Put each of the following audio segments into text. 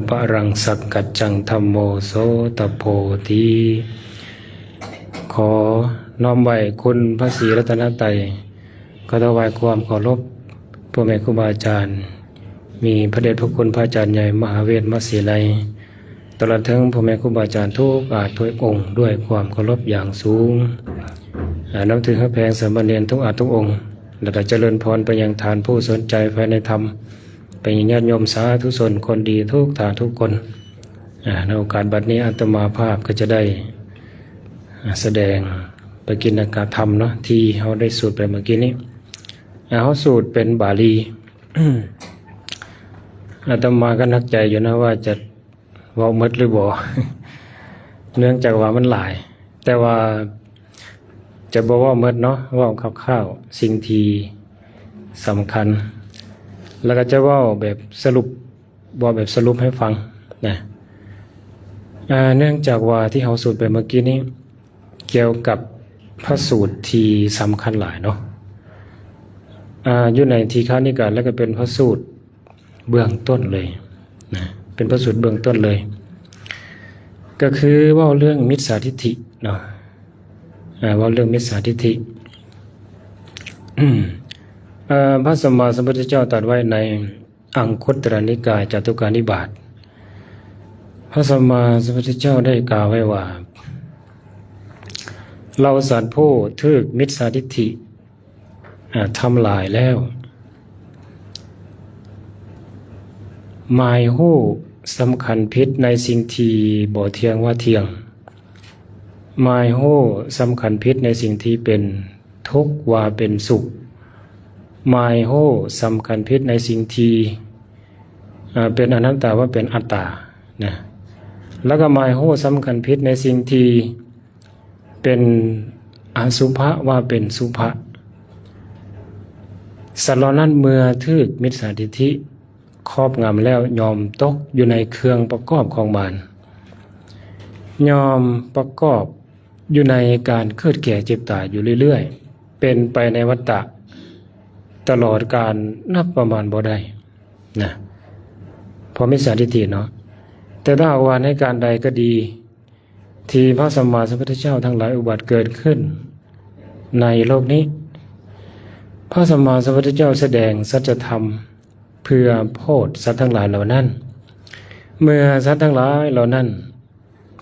ປະລັງສັກກັດຈັງ ທຳໂມ ໂສຕະໂພຕິ. ຂໍນ້ອມໄຫວ້ຄຸນພະສີລັດຕະນະໄຕ, ຂໍຖວາຍຄວາມເຄົາລົບພໍ່ແມ່ຄູບາອາຈານ, ມີພະເດດພະຄຸນພະອາຈານໃຫຍ່ມະຫາເວດມະສີໄລ, ຕະຫຼອດເຖິງພໍ່ແມ່ຄູບາອາຈານທຸກອາດທຸກອົງ ດ້ວຍຄວາມເຄົາລົບຢ່າງສູງ. ອາ ນຳຖືຮັກແພງສາມະເນນທຸກອາດທຸກອົງ, ແລ້ວກໍຈະເລີນພອນໄປຍັງທ່ານຜູ້ສົນໃຈໃຝ່ໃນທຳ, ໄປຍັງຍາດໂຍມສາທຸຊົນຄົນດີທຸກທ່ານທຸກຄົນ. ອາ ໃນໂອກາດບັດນີ້ ອາດຕະມາພາບກໍຈະໄດ້ ອາ ສະແດງປະກິນນະກະທຳເນາະ ທີ່ເຮົາໄດ້ສູດໄປເມື່ອກີ້ນີ້. ອາ ເຮົາສູດເປັນບາລີ. ອາດຕະມາກໍໜັກໃຈຢູ່ນະວ່າຈະເວົ້າໝົດຫຼືບໍ່ ເນື່ອງຈາກວ່າມັນຫຼາຍ, ແຕ່ວ່າຈະບໍ່ເວົ້າໝົດເນາະ, ເວົ້າຄ່າວໆ ສິ່ງທີ່ສຳຄັນ, ແລ້ວກໍຈະເວົ້າແບບສະຫຼຸບ ເວົ້າແບບສະຫຼຸບໃຫ້ຟັງນະ. ເນື່ອງຈາກວ່າທີ່ເຮົາສູດໄປເມື່ອກີ້ນີ້ ກ່ຽວກັບພະສູດທີ່ສຳຄັນຫຼາຍເນາະ, ອາ ຢູ່ໃນທີຄະນິກາຍ ແລ້ວກໍເປັນພະສູດເບື້ອງຕົ້ນເລີຍນະ, ເປັນພະສູດເບື້ອງຕົ້ນເລີຍ, ກໍຄືເວົ້າເລື່ອງມິດສາທິດຖິເນາະ, ອາ ເວົ້າເລື່ອງມິດສາທິດຖິ. ອາ ພະສຳມາສຳພຸດທະເຈົ້າຕັດໄວ້ໃນ ອັງຄຸດຕະລະນິກາຍ ຈະຕຸການິບາດ, ພະສຳມາສຳພຸດທະເຈົ້າໄດ້ກ່າວໄວ້ວ່າ ເຫຼົ່າສັດຜູ້ຖືກມິດສາທິດຖິ ອາ ທຳລາຍແລ້ວ ໝາຍຮູ້ສຳຄັນຜິດໃນສິ່ງທີ່ບໍ່ທ່ຽງວ່າທ່ຽງ, ໝາຍຮູ້ສຳຄັນຜິດໃນສິ່ງທີ່ເປັນ ທຸກວ່າເປັນສຸກ, ໝາຍຮູ້ສຳຄັນຜິດໃນສິ່ງທີ່ ເປັນອະນັດຕາວ່າເປັນອັດຕານະ, ແລ້ວກໍໝາຍຮູ້ສຳຄັນຜິດໃນສິ່ງທີ່ເປັນອະສຸພະວ່າເປັນສຸພະ. ສັດເຫຼົ່ານັ້ນເມື່ອຖືກມິດສາທິດຖິ ຄອບງຳແລ້ວ ຍ່ອມຕົກຢູ່ໃນເຄື່ອງປະກອບຂອງມານ, ຍ່ອມປະກອບຢູ່ໃນການເກີດແກ່ເຈັບຕາຍຢູ່ເລື້ອຍໆ, ເປັນໄປໃນວັດຕະຕະຫຼອດການນັບປະມານບໍ່ໄດ້ນະ, ເພາະມິດສາທິດຖິເນາະ. ແຕ່ຖ້າຫາກວ່າໃນການໃດກໍດີ ທີ່ພະສຳມາສຳພຸດທະເຈົ້າທັງຫຼາຍອຸບັດເກີດຂຶ້ນໃນໂລກນີ້, ພະສຳມາສຳພຸດທະເຈົ້າສະແດງສັດຈະທຳເພື່ອໂພດສັດທັງຫຼາຍເຫຼົ່ານັ້ນ. ເມື່ອສັດທັງຫຼາຍເຫຼົ່ານັ້ນ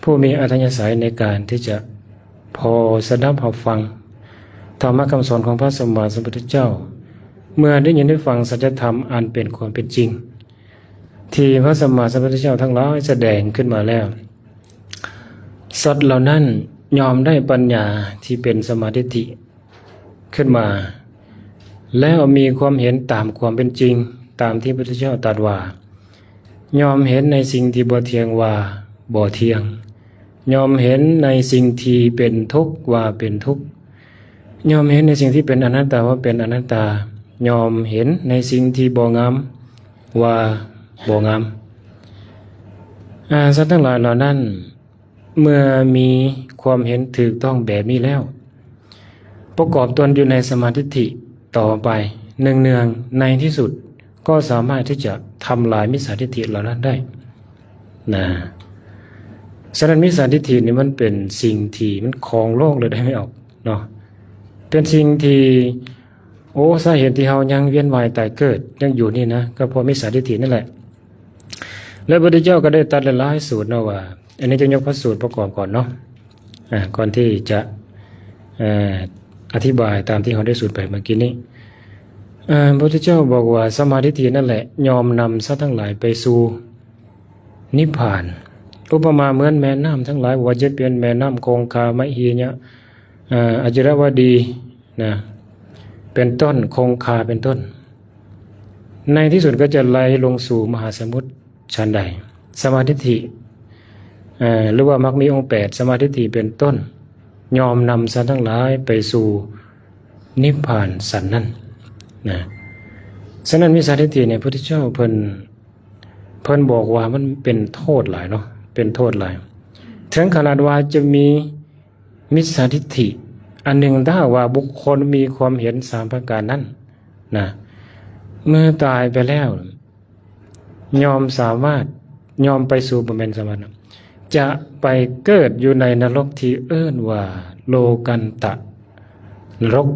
ຜູ້ມີອັດທະຍາໄສໃນການທີ່ຈະພໍສະດັບຮັບຟັງທຳມະຄຳສອນຂອງພະສຳມາສຳພຸດທະເຈົ້າ, ເມື່ອໄດ້ຍິນໄດ້ຟັງສັດຈະທຳອັນເປັນຄວາມເປັນຈິງ ທີ່ພະສຳມາສຳພຸດທະເຈົ້າທັງຫຼາຍສະແດງຂຶ້ນມາແລ້ວ, ສັດເຫຼົ່ານັ້ນຍ່ອມໄດ້ປັນຍາທີ່ເປັນສຳມາທິດຖິຂຶ້ນມາ, ແລ້ວມີຄວາມເຫັນຕາມຄວາມເປັນຈິງ, ຕາມທີ່ພະພຸດທະເຈົ້າຕັດວ່າ, ຍ່ອມເຫັນໃນສິ່ງທີ່ບໍ່ທ່ຽງວ່າບໍ່ທ່ຽງ, ຍ່ອມເຫັນໃນສິ່ງທີ່ເປັນທຸກວ່າເປັນທຸກ, ຍ່ອມເຫັນໃນສິ່ງທີ່ເປັນອະນັດຕາວ່າເປັນອະນັດຕາ, ຍ່ອມເຫັນໃນສິ່ງທີ່ບໍ່ງາມວ່າບໍ່ງາມ. ອາ ສັດທັງຫຼາຍເຫຼົ່ານັ້ນ ເມື່ອມີຄວາມເຫັນຖືກຕ້ອງແບບນີ້ແລ້ວ ປະກອບຕົນຢູ່ໃນສຳມາທິດຖິຕໍ່ໄປ ເນື່ອງໆ ໃນທີ່ສຸດກໍສາມາດທີ່ຈະທຳລາຍມິດສາທິດຖິເຫຼົ່ານັ້ນໄດ້ນະ. ສະນັ້ນ ມິດສາທິດຖິນີ້ມັນເປັນສິ່ງທີ່ມັນຄອງໂລກເລີຍໄດ້ໄໝອອກເນາະ, ເປັນສິ່ງທີ່ ໂອ້ ສາເຫດທີ່ເຮົາຍັງວຽນວ່າຍຕາຍເກີດ ຍັງຢູ່ນີ້ນະ ກໍເພາະມິດສາທິດຖິນັ້ນແຫຼະ. ແລະ ພະພຸດທະເຈົ້າກໍໄດ້ຕັດຫຼາຍໆສູດເນາະວ່າ, ອັນນີ້ຈະຍົກພະສູດປະກອບກ່ອນເນາະ, ອາ ກ່ອນທີ່ຈະ ເອີ ອະທິບາຍຕາມທີ່ເຮົາໄດ້ສູດໄປເມື່ອກີ້ນີ້. ເອີ ພະພຸດທະເຈົ້າບອກວ່າ ສຳມາທິດຖິນັ້ນແຫຼະ ຍ່ອມນຳສັດທັງຫຼາຍໄປສູ່ນິບພານ. ອຸປະມາເໝືອນແມ່ນ້ຳທັງຫຼາຍ, ບໍ່ວ່າຈະເປັນແມ່ນ້ຳຄົງຄາ, ມະຫິຍະ, ອາ ອະຈິລະວະດີ ນະ ເປັນຕົ້ນ, ຄົງຄາເປັນຕົ້ນ, ໃນທີ່ສຸດກໍຈະໄຫຼລົງສູ່ມະຫາສະໝຸດ. ຊັ້ນໃດ ສຳມາທິດຖິ ເອີ ຫຼືວ່າມັກມີອົງແປດ ສຳມາທິດຖິເປັນຕົ້ນ ຍ່ອມນຳສັດທັງຫຼາຍໄປສູ່ນິບພານຊັ້ນນັ້ນນະ. ສະນັ້ນ ມິດສາທິດຖິນີ້ ພຸດທະເຈົ້າເພິ່ນ ເພິ່ນບອກວ່າມັນເປັນໂທດຫຼາຍເນາະ, ເປັນໂທດຫຼາຍ ເຖິງຂະໜາດວ່າຈະມີ ມິດສາທິດຖິອັນໜຶ່ງ, ຖ້າຫາກວ່າບຸກຄົນມີຄວາມເຫັນສາມປະການນັ້ນນະ, ເມື່ອຕາຍໄປແລ້ວ ຍ່ອມສາມາດ ຍອມໄປສູ່ບໍ່ແມ່ນສະຫວັນນະ ຈະໄປເກີດຢູ່ໃນນະລົກທີ່ເອີ້ນວ່າໂລກັນຕະນະລົກ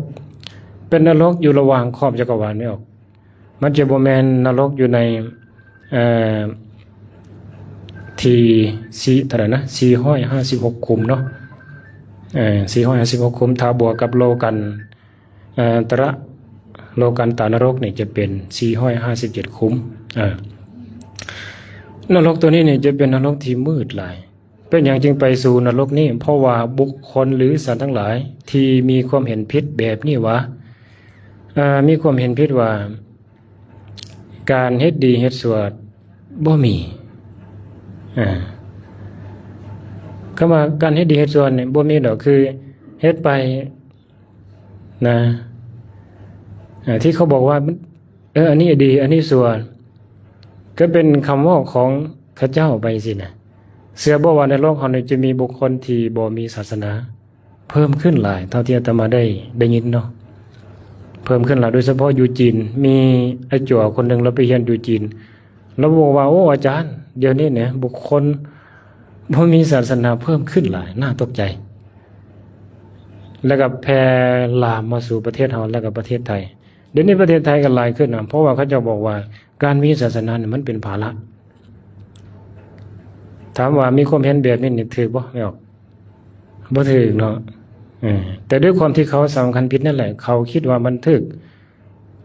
ເປັນນະລົກຢູ່ລະຫວ່າງຄອບຈັກກະວານແມ່ນອອກ. ມັນຈະບໍ່ແມ່ນນະລົກຢູ່ໃນ ເອີ ທີ່ສີ່ ເທົ່າໃດນະ ສີ່ຮ້ອຍຫ້າສິບຫົກຂຸມເນາະ ເອີ ສີ່ຮ້ອຍຫ້າສິບຫົກຂຸມ ຖ້າບວກກັບໂລກັນ ເອີ ຕະ ໂລກັນຕະນະລົກນີ້ຈະເປັນສີ່ຮ້ອຍຫ້າສິບເຈັດຂຸມ. ເອີ ນະລົກຕົວນີ້ນີ້ຈະເປັນນະລົກທີ່ມືດຫຼາຍ. ເປັນຫຍັງຈຶ່ງໄປສູ່ນະລົກນີ້? ເພາະວ່າບຸກຄົນ ຫຼື ສັດທັງຫຼາຍທີ່ມີຄວາມເຫັນຜິດແບບນີ້ວ່າ ເອີ ມີຄວາມເຫັນຜິດວ່າ ການເຮັດດີເຮັດຊົ່ວບໍ່ມີ. ເອີ ຄຳວ່າການເຮັດດີເຮັດຊົ່ວນີ້ບໍ່ມີດອກ ຄືເຮັດໄປ ນະ ເອີ ທີ່ເຂົາບອກວ່າ ເອີ ອັນນີ້ດີ ອັນນີ້ຊົ່ວ ກໍເປັນຄຳເວົ້າຂອງເຂົາເຈົ້າໄປຊີ້ນະ. ເຊື່ອບໍ່ວ່າໃນໂລກເຮົານີ້ຈະມີບຸກຄົນທີ່ບໍ່ມີສາສະໜາເພີ່ມຂຶ້ນຫຼາຍ ເທົ່າທີ່ອາດຕະມາໄດ້ ໄດ້ຍິນເນາະ ເພີ່ມຂຶ້ນຫຼາຍ ໂດຍສະເພາະຢູ່ຈີນ. ມີໄອ້ຈົວຄົນໜຶ່ງ ລາວໄປຮຽນຢູ່ຈີນ ລາວບອກວ່າ ໂອ້ ອາຈານ ດຽວນີ້ນະ ບຸກຄົນບໍ່ມີສາສະໜາເພີ່ມຂຶ້ນຫຼາຍ ໜ້າຕົກໃຈ. ແລ້ວກໍແຜ່ລາມມາສູ່ປະເທດເຮົາ ແລ້ວກໍປະເທດໄທ. ດຽວນີ້ປະເທດໄທກໍຫຼາຍຂຶ້ນນະ ເພາະວ່າເຂົາເຈົ້າບອກວ່າການມີສາສະໜານີ້ມັນເປັນພາລະ. ຖາມວ່າມີຄວາມເຫັນແບບນີ້ນີ້ຖືກບໍ່? ແມ່ນບໍ່? ບໍ່ຖືກເນາະ. ເອີ ແຕ່ດ້ວຍຄວາມທີ່ເຂົາສຳຄັນຜິດນັ້ນແຫຼະ ເຂົາຄິດວ່າມັນຖືກ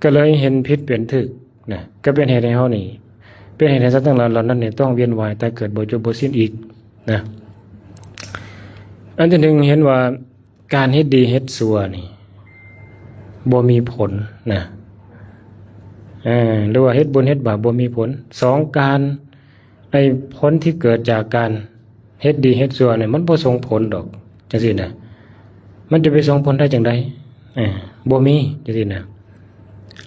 ກໍເລີຍເຫັນຜິດເປັນຖືກນະ ກໍເປັນເຫດໃຫ້ເຮົານີ້ ເປັນເຫດໃຫ້ສັດທັງຫຼາຍເຫຼົ່ານັ້ນນີ້ຕ້ອງວຽນວ່າຍຕາຍເກີດບໍ່ຈົບບໍ່ສິ້ນອີກນະ. ອັນທີໜຶ່ງ ເຫັນວ່າການເຮັດດີເຮັດຊົ່ວນີ້ບໍ່ມີຜົນນະ ເອີ ຫຼືວ່າເຮັດບຸນເຮັດບາບບໍ່ມີຜົນ. ສອງ ການ ໄອ້ຜົນທີ່ເກີດຈາກການເຮັດດີເຮັດຊົ່ວນີ້ ມັນບໍ່ສົ່ງຜົນດອກ ຈັ່ງຊີ້ນະ. ມັນຈະໄປສົ່ງຜົນໄດ້ຈັ່ງໃດ? ເອີ ບໍ່ມີ ຈັ່ງຊີ້ນະ.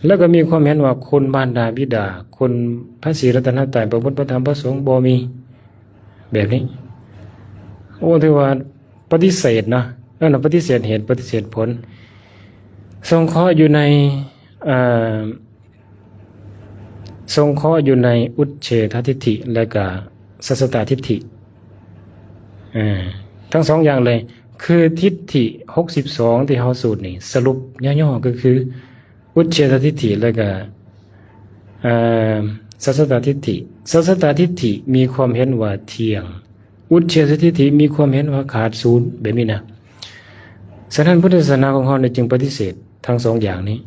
ແລ້ວກໍມີຄວາມເຫັນວ່າຄຸນມານດາບິດາ ຄຸນພະສີລັດຕະນະໄຕ ພະພຸດ ພະທຳ ພະສົງ ບໍ່ມີ ແບບນີ້. ໂອ້ ຖືວ່າປະຕິເສດເນາະ ເອີ້ນວ່າປະຕິເສດເຫດ ປະຕິເສດຜົນ. ສົງເຄາະຢູ່ໃນ ເອີ ສົງເຄາະຢູ່ໃນອຸດເສດຖະທິດຖິ ແລະກະສັດສະຕາທິດຖິ ເອີ ທັງສອງຢ່າງເລີຍ. ຄືທິດຖິຫົກສິບສອງທີ່ເຮົາສູດນີ້ ສະຫຼຸບຫຍໍ້ໆກໍຄື ອຸດເສດຖະທິດຖິ ແລະກະ ເອີ ສັດສະຕາທິດຖິ. ສັດສະຕາທິດຖິມີຄວາມເຫັນວ່າທ່ຽງ ອຸດເສດຖະທິດຖິມີຄວາມເຫັນວ່າຂາດສູນ ແບບນີ້ນະ. ສະນັ້ນ ພຸດທະສາສະໜາຂອງເຮົານີ້ຈຶ່ງປະຕິເສດທັງສອງຢ່າງນີ້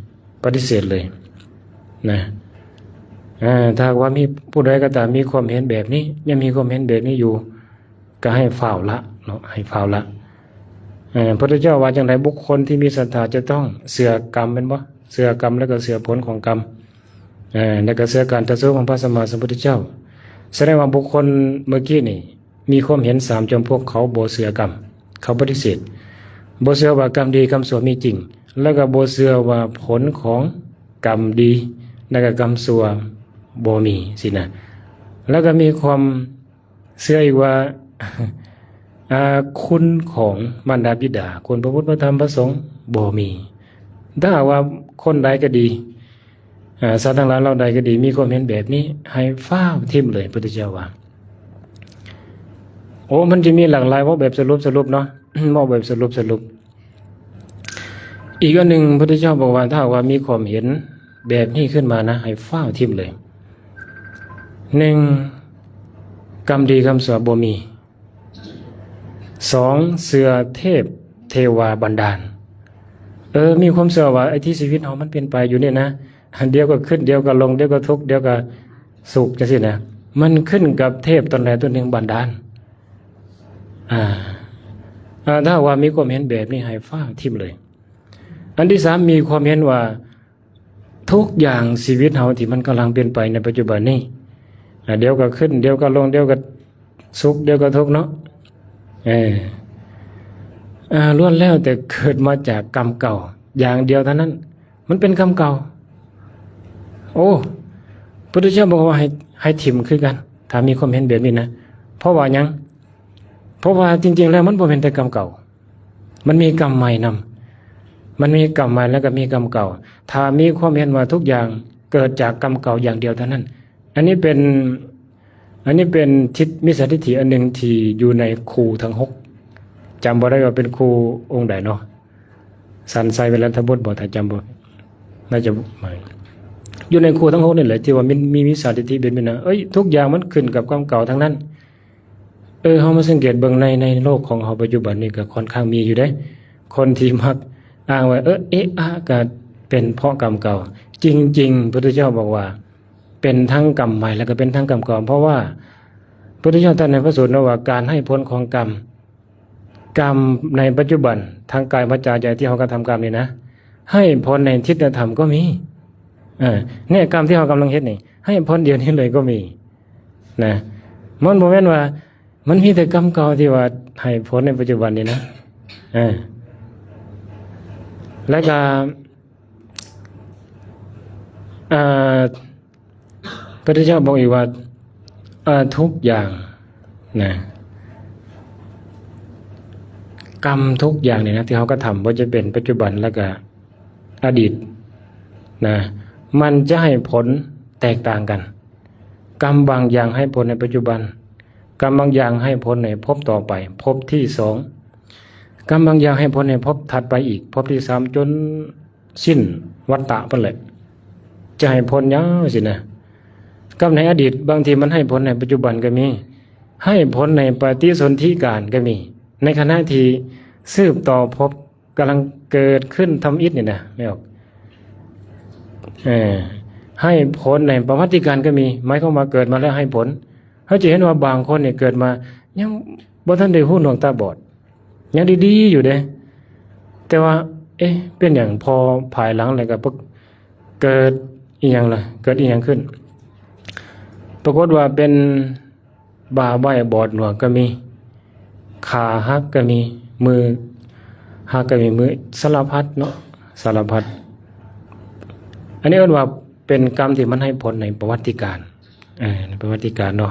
ປະຕິເສດເລີຍນະ. ເອີ ຖ້າຫາກວ່າມີຜູ້ໃດກໍຕາມມີຄວາມເຫັນແບບນີ້ ຍັງມີຄວາມເຫັນແບບນີ້ຢູ່ ກໍໃຫ້ຟ້າວລະເນາະ ໃຫ້ຟ້າວລະ. ເອີ ພຸດທະເຈົ້າວ່າຈັ່ງໃດ? ບຸກຄົນທີ່ມີສັດທາຈະຕ້ອງເຊື່ອກຳ ແມ່ນບໍ່? ເຊື່ອກຳ ແລ້ວກໍເຊື່ອຜົນຂອງກຳ ເອີ ແລ້ວກໍເຊື່ອການຕັດສະຮູ້ຂອງພະສຳມາສຳພຸດທະເຈົ້າ. ສະແດງວ່າບຸກຄົນເມື່ອກີ້ນີ້ມີຄວາມເຫັນສາມຈຳພວກ ເຂົາບໍ່ເຊື່ອກຳ ເຂົາປະຕິເສດ ບໍ່ເຊື່ອວ່າກຳດີກຳຊົ່ວມີຈິງ ແລ້ວກໍບໍ່ເຊື່ອວ່າຜົນຂອງກຳດີ ແລ້ວກໍກຳຊົ່ວບໍ່ມີຊີ້ນະ. ແລ້ວກໍມີຄວາມ ເຊື່ອອີກວ່າ ອາ ຄຸນຂອງມານດາບິດາ ຄຸນພະພຸດ ພະທຳ ພະສົງ ບໍ່ມີ. ຖ້າຫາກວ່າຄົນໃດກໍດີ ອາ ສັດທັງຫຼາຍເຫຼົ່າໃດກໍດີ ມີຄວາມເຫັນແບບນີ້ ໃຫ້ຟ້າວຖິ້ມເລີຍ ພຸດທະເຈົ້າວ່າ. ໂອ້ ມັນຈະມີຫຼາກຫຼາຍ ເວົ້າແບບສະຫຼຸບໆເນາະ ເວົ້າແບບສະຫຼຸບໆ. ອີກອັນໜຶ່ງ ພຸດທະເຈົ້າບອກວ່າ ຖ້າຫາກວ່າມີຄວາມເຫັນແບບນີ້ຂຶ້ນມານະ ໃຫ້ຟ້າວຖິ້ມເລີຍ. ໜຶ່ງ ກຳດີກຳຊົ່ວບໍ່ມີ. ສອງ ເຊື່ອເທບເທວາບັນດານ. ເອີ ມີຄວາມເຊື່ອວ່າໄອ້ທີ່ຊີວິດເຮົາມັນເປັນໄປຢູ່ນີ້ນະ ດຽວກໍຂຶ້ນ ດຽວກໍລົງ ດຽວກໍທຸກ ດຽວກໍສຸກ ຈັ່ງຊີ້ນະ ມັນຂຶ້ນກັບເທບຕົນໃດຕົນໜຶ່ງບັນດານ. ອາ ອາ ຖ້າຫາກວ່າມີຄວາມເຫັນແບບນີ້ ໃຫ້ຟ້າວຖິ້ມເລີຍ. ອັນທີສາມ ມີຄວາມເຫັນວ່າ ທຸກຢ່າງຊີວິດເຮົາທີ່ມັນກຳລັງເປັນໄປໃນປັດຈຸບັນນີ້ ອາ ດຽວກໍຂຶ້ນ ດຽວກໍລົງ ດຽວກໍສຸກ ດຽວກໍທຸກເນາະ ເອີ ອາ ລ້ວນແລ້ວແຕ່ເກີດມາຈາກກຳເກົ່າຢ່າງດຽວເທົ່ານັ້ນ ມັນເປັນກຳເກົ່າ. ໂອ້ ພຸດທະເຈົ້າບອກວ່າໃຫ້ ໃຫ້ຖິ້ມຄືກັນ ຖ້າມີຄວາມເຫັນແບບນີ້ນະ. ເພາະວ່າຫຍັງ? ເພາະວ່າຈິງໆແລ້ວມັນບໍ່ແມ່ນແຕ່ກຳເກົ່າ. ມັນມີກຳໃໝ່ນຳ ມັນມີກຳໃໝ່ແລ້ວກໍມີກຳເກົ່າ. ຖ້າມີຄວາມເຫັນວ່າທຸກຢ່າງເກີດຈາກກຳເກົ່າຢ່າງດຽວເທົ່ານັ້ນ ອັນນີ້ເປັນ ອັນນີ້ເປັນທິດມິດສາທິດຖິອັນໜຶ່ງທີ່ຢູ່ໃນຄູທັງຫົກ ຈຳບໍ່ໄດ້ວ່າເປັນຄູອົງໃດເນາະ ສັນໄຊວິລັດຖະບຸດບໍ ຖ້າຈຳບໍ່ ໜ້າຈະ ຢູ່ໃນຄູທັງຫົກນີ້ແຫຼະ ທີ່ວ່າມີ ມີມິດສາທິດຖິເປັນເປັນນະ ເອີຍ ທຸກຢ່າງມັນຂຶ້ນກັບກຳເກົ່າທັງນັ້ນ. ເອີ ເຮົາມາສັງເກດເບິ່ງໃນ ໃນໂລກຂອງເຮົາປັດຈຸບັນນີ້ກໍຄ່ອນຂ້າງມີຢູ່ເດ້ ຄົນທີ່ມັກອ້າງວ່າ ເອີ ເອະອະກໍເປັນເພາະກຳເກົ່າ. ຈິງໆ ພຸດທະເຈົ້າບອກວ່າ ເປັນທັງກຳໃໝ່ ແລ້ວກໍເປັນທັງກຳເກົ່າ ເພາະວ່າພຸດທະເຈົ້າຕລັດໃນພະສູດເນາະວ່າ ການໃຫ້ຜົນຂອງກຳ ກຳໃນປັດຈຸບັນ ທາງກາຍ ວາຈາ ໃຈ ທີ່ເຮົາກະທຳກຳນີ້ນະ ໃຫ້ຜົນໃນທິດທະທຳກໍມີ. ເອີ ແນະ ກຳທີ່ເຮົາກຳລັງເຮັດນີ້ ໃຫ້ຜົນດຽວນີ້ເລີຍກໍມີນະ. ມັນບໍ່ແມ່ນວ່າ ມັນມີແຕ່ກຳເກົ່າທີ່ວ່າໃຫ້ຜົນໃນປັດຈຸບັນນີ້ນະ. ເອີ ແລ້ວກະ ເອີ ພະພຸດທະເຈົ້າບອກອີກວ່າ ເອີ ທຸກຢ່າງນະ ກຳທຸກຢ່າງນີ້ນະ ທີ່ເຮົາກະທຳ ບໍ່ວ່າຈະເປັນປັດຈຸບັນ ແລ້ວກະອະດີດນະ ມັນຈະໃຫ້ຜົນແຕກຕ່າງກັນ. ກຳບາງຢ່າງໃຫ້ຜົນໃນປັດຈຸບັນ, ກຳບາງຢ່າງໃຫ້ຜົນໃນພົບຕໍ່ໄປ, ພົບທີສອງ, ກຳບາງຢ່າງໃຫ້ຜົນໃນພົບຖັດໄປອີກ, ພົບທີສາມ, ຈົນ ສິ້ນວັດຕະພຸ້ນແຫຼະ ຈະໃຫ້ຜົນຍາວຊີ້ນະ. ກັບໃນອະດີດ ບາງທີມັນໃຫ້ຜົນໃນປັດຈຸບັນກໍມີ, ໃຫ້ຜົນໃນປະຕິສົນທິການກໍມີ, ໃນຂະນະທີ່ສືບຕໍ່ພົບກຳລັງເກີດຂຶ້ນທຳອິດນີ້ນະ ແມ່ນບໍ່? ເອີ ໃຫ້ຜົນໃນປະຫວັດຕິການກໍມີ, ໝາຍຄວາມວ່າເກີດມາແລ້ວໃຫ້ຜົນ. ເຮົາຈະເຫັນວ່າບາງຄົນນີ້ເກີດມາຍັງບໍ່ທັນໄດ້ຫູໜວກຕາບອດ, ຍັງດີໆຢູ່ເດ້ ແຕ່ວ່າ ເອະ ເປັນຫຍັງພໍພາຍຫຼັງແລ້ວກໍປະ ເກີດອີ່ຫຍັງລະ ເກີດອີ່ຫຍັງຂຶ້ນ? ປາກົດວ່າເປັນບ່າໄບ້ບອດໜວກກໍມີ, ຂາຫັກກໍມີ, ມືຫັກກໍມີ, ມື ສາລະພັດເນາະ ສາລະພັດ. ອັນນີ້ເອີ້ນວ່າເປັນກຳທີ່ມັນໃຫ້ຜົນໃນປະຫວັດຕິການ. ເອີ ໃນປະຫວັດຕິການເນາະ.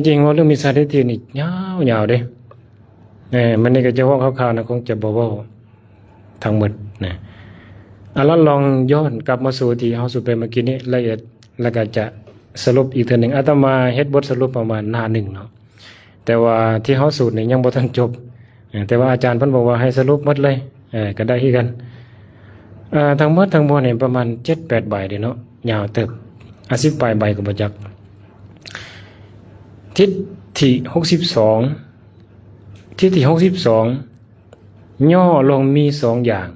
ຈິງໆ ເວົ້າເລື່ອງມິດສາທິດຖິນີ້ຍາວໆເດ້. ເອີ ມື້ນີ້ກໍຈະເວົ້າຄ່າວໆນະ ຄົງຈະບໍ່ເວົ້າທັງໝົດນະ. ອາ ລະລອງຍ້ອນກັບມາສູ່ທີ່ເຮົາສູດໄປເມື່ອກີ້ນີ້ລະອຽດ ແລ້ວກໍຈະສະຫຼຸບອີກເທື່ອໜຶ່ງ. ອາດຕະມາເຮັດບົດສະຫຼຸບປະມານໜ້າໜຶ່ງເນາະ. ແຕ່ວ່າທີ່ເຮົາສູດນີ້ຍັງບໍ່ທັນຈົບ. ເອີ ແຕ່ວ່າອາຈານເພິ່ນບອກວ່າໃຫ້ສະຫຼຸບໝົດເລີຍ ເອີ ກໍໄດ້ຄືກັນ. ເອີ ທັງໝົດທັງມວນນີ້ປະມານເຈັດແປດໃບເດ້ເນາະ ຍາວເຕີບ ອາ ສິບປາຍໃບກໍບໍ່ຈັກ. ທິດຖິຫົກສິບສອງ ທິດຖິຫົກສິບສອງ ຫຍໍ້ລົງມີສອງຢ່າງ.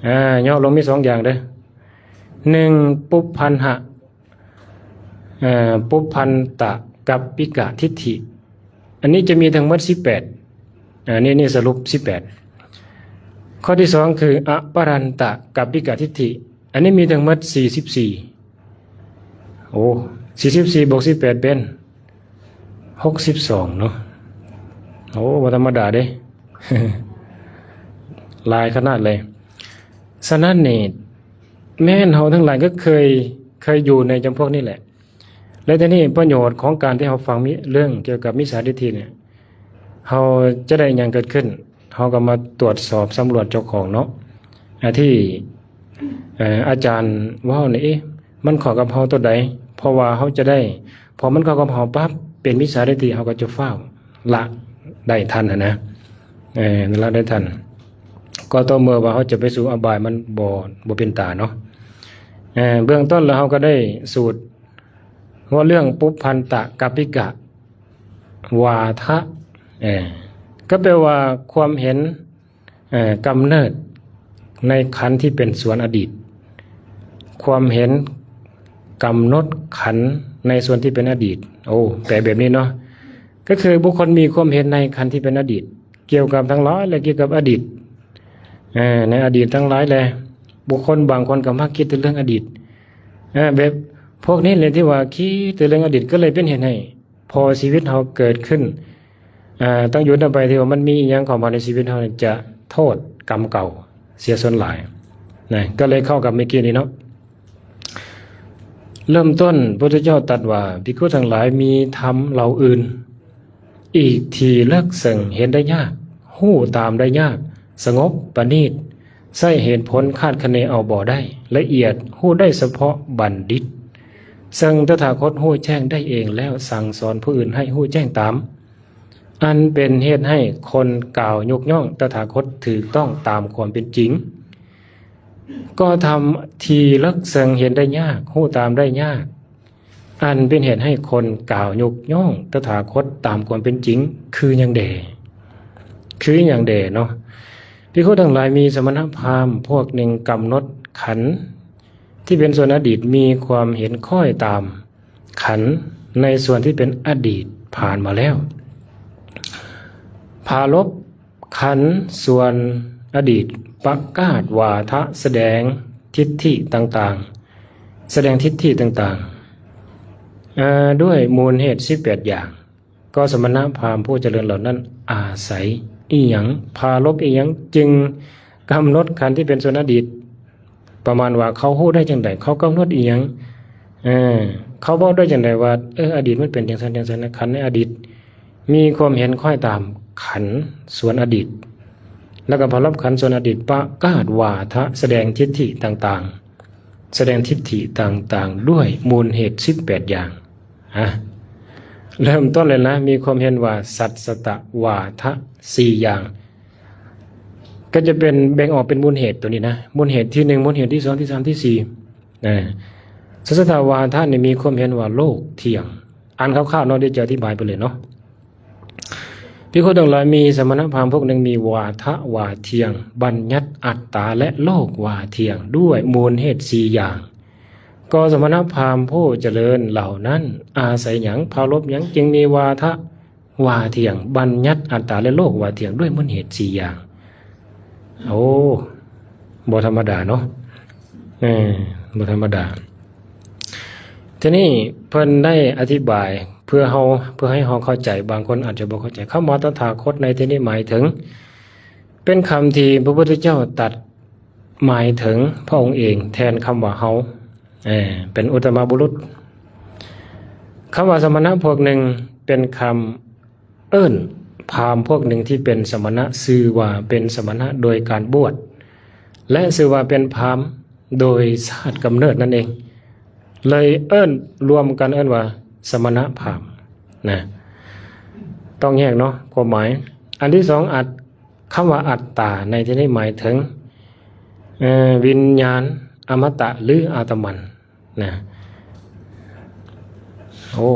ອາ ຫຍໍ້ລົງມີສອງຢ່າງເດີ້. ໜຶ່ງ ປຸບພັນຫະ ເອີ ປຸບພັນຕະກັບປິກະທິດຖິ ອັນນີ້ຈະມີທັງໝົດສິບແປດ. ອາ ນີ້ ນີ້ສະຫຼຸບສິບແປດ. ຂໍ້ທີສອງຄື ອະປະລັນຕະກັບປິກະທິດຖິ ອັນນີ້ມີທັງໝົດສີ່ສິບສີ່. ໂອ້ ສີ່ສິບສີ່ບວກສິບແປດເປັນຫົກສິບສອງເນາະ. ໂອ້ ບໍ່ທຳມະດາເດ້ ຫຼາຍຂະໜາດເລີຍ. ສະນັ້ນນີ້ ແມ່ນເຮົາທັງຫຼາຍກໍເຄີຍ ເຄີຍຢູ່ໃນຈຳພວກນີ້ແຫຼະ. ແລະ ທີນີ້ປະໂຫຍດຂອງການທີ່ເຮົາຟັງມີເລື່ອງກ່ຽວກັບມິດສາທິດຖິນີ້ ເຮົາຈະໄດ້ຫຍັງເກີດຂຶ້ນ? ເຮົາກໍມາຕວດສອບສຳຫຼວດເຈົ້າຂອງເນາະ ອາ ທີ່ ເອີ ອາຈານເວົ້ານີ້ ເອະ ມັນເຂົ້າກັບເຮົາຕົວໃດ? ເພາະວ່າເຮົາຈະໄດ້ ພໍມັນເຂົ້າກັບເຮົາປັບ ເປັນມິດສາທິດຖິ ເຮົາກໍຈະຟ້າວລະໄດ້ທັນຫັ້ນນະ. ເອີ ລະໄດ້ທັນ ກໍຕໍ່ເມື່ອວ່າເຮົາຈະໄປສູ່ອະບາຍ ມັນບໍ່ ບໍ່ເປັນຕາເນາະ. ເອີ ເບື້ອງຕົ້ນລະເຮົາກໍໄດ້ສູດ ເວົ້າເລື່ອງປຸບພັນຕະກັບປິກະວາທະ ເອີ ກໍແປວ່າຄວາມເຫັນ ເອີ ກຳເນີດໃນຂັນທີ່ເປັນສ່ວນອະດີດ, ຄວາມເຫັນກຳນົດຂັນໃນສ່ວນທີ່ເປັນອະດີດ. ໂອ້ ແປແບບນີ້ເນາະ ກໍຄືບຸກຄົນມີຄວາມເຫັນໃນຂັນທີ່ເປັນອະດີດ ກ່ຽວກັບທັງຫຼາຍ ແລະ ກ່ຽວກັບອະດີດ ເອີ ໃນອະດີດທັງຫຼາຍແລະ ບຸກຄົນບາງຄົນກໍມັກຄິດແຕ່ເລື່ອງອະດີດ ເອີ ແບບພວກນີ້ແຫຼະທີ່ວ່າຄິດແຕ່ເລື່ອງອະດີດ ກໍເລີຍເປັນເຫດໃຫ້ພໍຊີວິດເຮົາເກີດຂຶ້ນ ເອີ ຕັ້ງຢູ່ນຳໄປທີ່ວ່າມັນມີອີ່ຫຍັງເຂົ້າມາໃນຊີວິດເຮົາ ຈະໂທດກຳເກົ່າເສຍສ່ວນຫຼາຍນະ. ກໍເລີຍເຂົ້າກັບເມື່ອກີ້ນີ້ເນາະ. ເລີ່ມຕົ້ນ ພຸດທະເຈົ້າຕັດວ່າ ພິກຂຸທັງຫຼາຍ ມີທຳເຫຼົ່າອື່ນອີກທີ່ເລິກເຊິ່ງເຫັນໄດ້ຍາກ, ຮູ້ຕາມໄດ້ຍາກ, ສະຫງົບ, ປະນີດ, ໃຊ້ເຫດຜົນຄາດຄະເນເອົາບໍ່ໄດ້, ລະອຽດ, ຮູ້ໄດ້ສະເພາະບັນດິດ. ເຊິ່ງຕະຖາຄົດຮູ້ແຈ້ງໄດ້ເອງແລ້ວ ສັ່ງສອນຜູ້ອື່ນໃຫ້ຮູ້ແຈ້ງຕາມ, ອັນເປັນເຫດໃຫ້ຄົນກ່າວຍົກຍ້ອງຕະຖາຄົດຖືກຕ້ອງຕາມຄວາມເປັນຈິງ. ກໍທຳທີ່ເລິກເຊິ່ງເຫັນໄດ້ຍາກ, ຮູ້ຕາມໄດ້ຍາກ, ອັນເປັນເຫດໃຫ້ຄົນກ່າວຍົກຍ້ອງຕະຖາຄົດຕາມຄວາມເປັນຈິງ ຄືຫຍັງແດ່? ຄືຫຍັງແດ່ເນາະ? ພິກຂຸທັງຫຼາຍ, ມີສະມະນະພາມພວກໜຶ່ງກຳນົດຂັນທີ່ເປັນສ່ວນອະດີດ, ມີຄວາມເຫັນຄ້ອຍຕາມຂັນໃນສ່ວນທີ່ເປັນອະດີດຜ່ານມາແລ້ວ, ປາລົບຂັນສ່ວນອະດີດ, ປະກາດວາທະ, ສະແດງທິດຖິຕ່າງໆ, ສະແດງທິດຖິຕ່າງໆ ເອີ ດ້ວຍມູນເຫດສິບແປດຢ່າງ. ກໍສະມະນະພາມຜູ້ຈະເລີນເຫຼົ່ານັ້ນອາໄສອີ່ຫຍັງ, ປາລົບອີ່ຫຍັງ ຈຶ່ງກຳນົດຂັນທີ່ເປັນສ່ວນອະດີດ? ປະມານວ່າເຂົາຮູ້ໄດ້ຈັ່ງໃດ? ເຂົາກຳນົດອີ່ຫຍັງ? ເອີ ເຂົາເວົ້າໄດ້ຈັ່ງໃດວ່າ ເອີ ອະດີດມັນເປັນຈັ່ງຊັ້ນຈັ່ງຊັ້ນນະ? ຂັນໃນອະດີດມີຄວາມເຫັນຄ້ອຍຕາມຂັນສ່ວນອະດີດ, ແລ້ວກໍປາລົບຂັນສ່ວນອະດີດ, ປະກາດວາທະ, ສະແດງທິດຖິຕ່າງໆ, ສະແດງທິດຖິຕ່າງໆ ດ້ວຍມູນເຫດສິບແປດຢ່າງ. ອາ ເລີ່ມຕົ້ນເລີຍນະ, ມີຄວາມເຫັນວ່າສັດສະຕະວາທະສີ່ຢ່າງ, ກໍຈະເປັນ ແບ່ງອອກເປັນມູນເຫດຕົວນີ້ນະ, ມູນເຫດທີໜຶ່ງ, ມູນເຫດທີສອງ, ທີສາມ, ທີສີ່. ອາ ສັດສະຕະວາທະນີ້ມີຄວາມເຫັນວ່າໂລກທ່ຽງ. ອ່ານຄ່າວໆເນາະ, ດຽວຈະອະທິບາຍໄປເລີຍເນາະ. ພິກຂຸທັງຫຼາຍ, ມີສະມະນະພາມພວກໜຶ່ງມີວາທະວ່າທ່ຽງ, ບັນຍັດອັດຕາ ແລະ ໂລກວ່າທ່ຽງ ດ້ວຍມູນເຫດສີ່ຢ່າງ. ກໍສະມະນະພາມຜູ້ຈະເລີນເຫຼົ່ານັ້ນອາໄສຫຍັງ, ປາລົບຫຍັງ ຈຶ່ງມີວາທະວ່າທ່ຽງ, ບັນຍັດອັດຕາ ແລະ ໂລກວ່າທ່ຽງ ດ້ວຍມູນເຫດສີ່ຢ່າງ? ໂອ້ ບໍ່ທຳມະດາເນາະ, ເອີ ບໍ່ທຳມະດາ. ທີນີ້ເພິ່ນໄດ້ອະທິບາຍເພື່ອເຮົາ, ເພື່ອໃຫ້ເຮົາເຂົ້າໃຈ, ບາງຄົນອາດຈະບໍ່ເຂົ້າໃຈ. ຄຳວ່າຕະຖາຄົດໃນທີ່ນີ້ໝາຍເຖິງ ເປັນຄຳທີ່ພະພຸດທະເຈົ້າຕັດໝາຍເຖິງພະອົງເອງ ແທນຄຳວ່າເຮົາ, ເອີ ເປັນອຸດຕະມະບຸລຸດ. ຄຳວ່າສະມະນະພວກໜຶ່ງ ເປັນຄຳເອີ້ນພາມພວກໜຶ່ງທີ່ເປັນສະມະນະ, ຊື່ວ່າເປັນສະມະນະໂດຍການບວດ ແລະ ຊື່ວ່າເປັນພາມໂດຍຊາດກຳເນີດນັ້ນເອງ, ເລີຍເອີ້ນລວມກັນເອີ້ນວ່າສະມະນະພາມນະ. ຕ້ອງແຍກເນາະຄວາມໝາຍ. ອັນທີສອງ ອັດ ຄຳວ່າອັດຕາໃນທີ່ນີ້ໝາຍເຖິງ ເອີ ວິນຍານອະມະຕະ ຫຼື ອາຕະມັນນະ. ໂອ້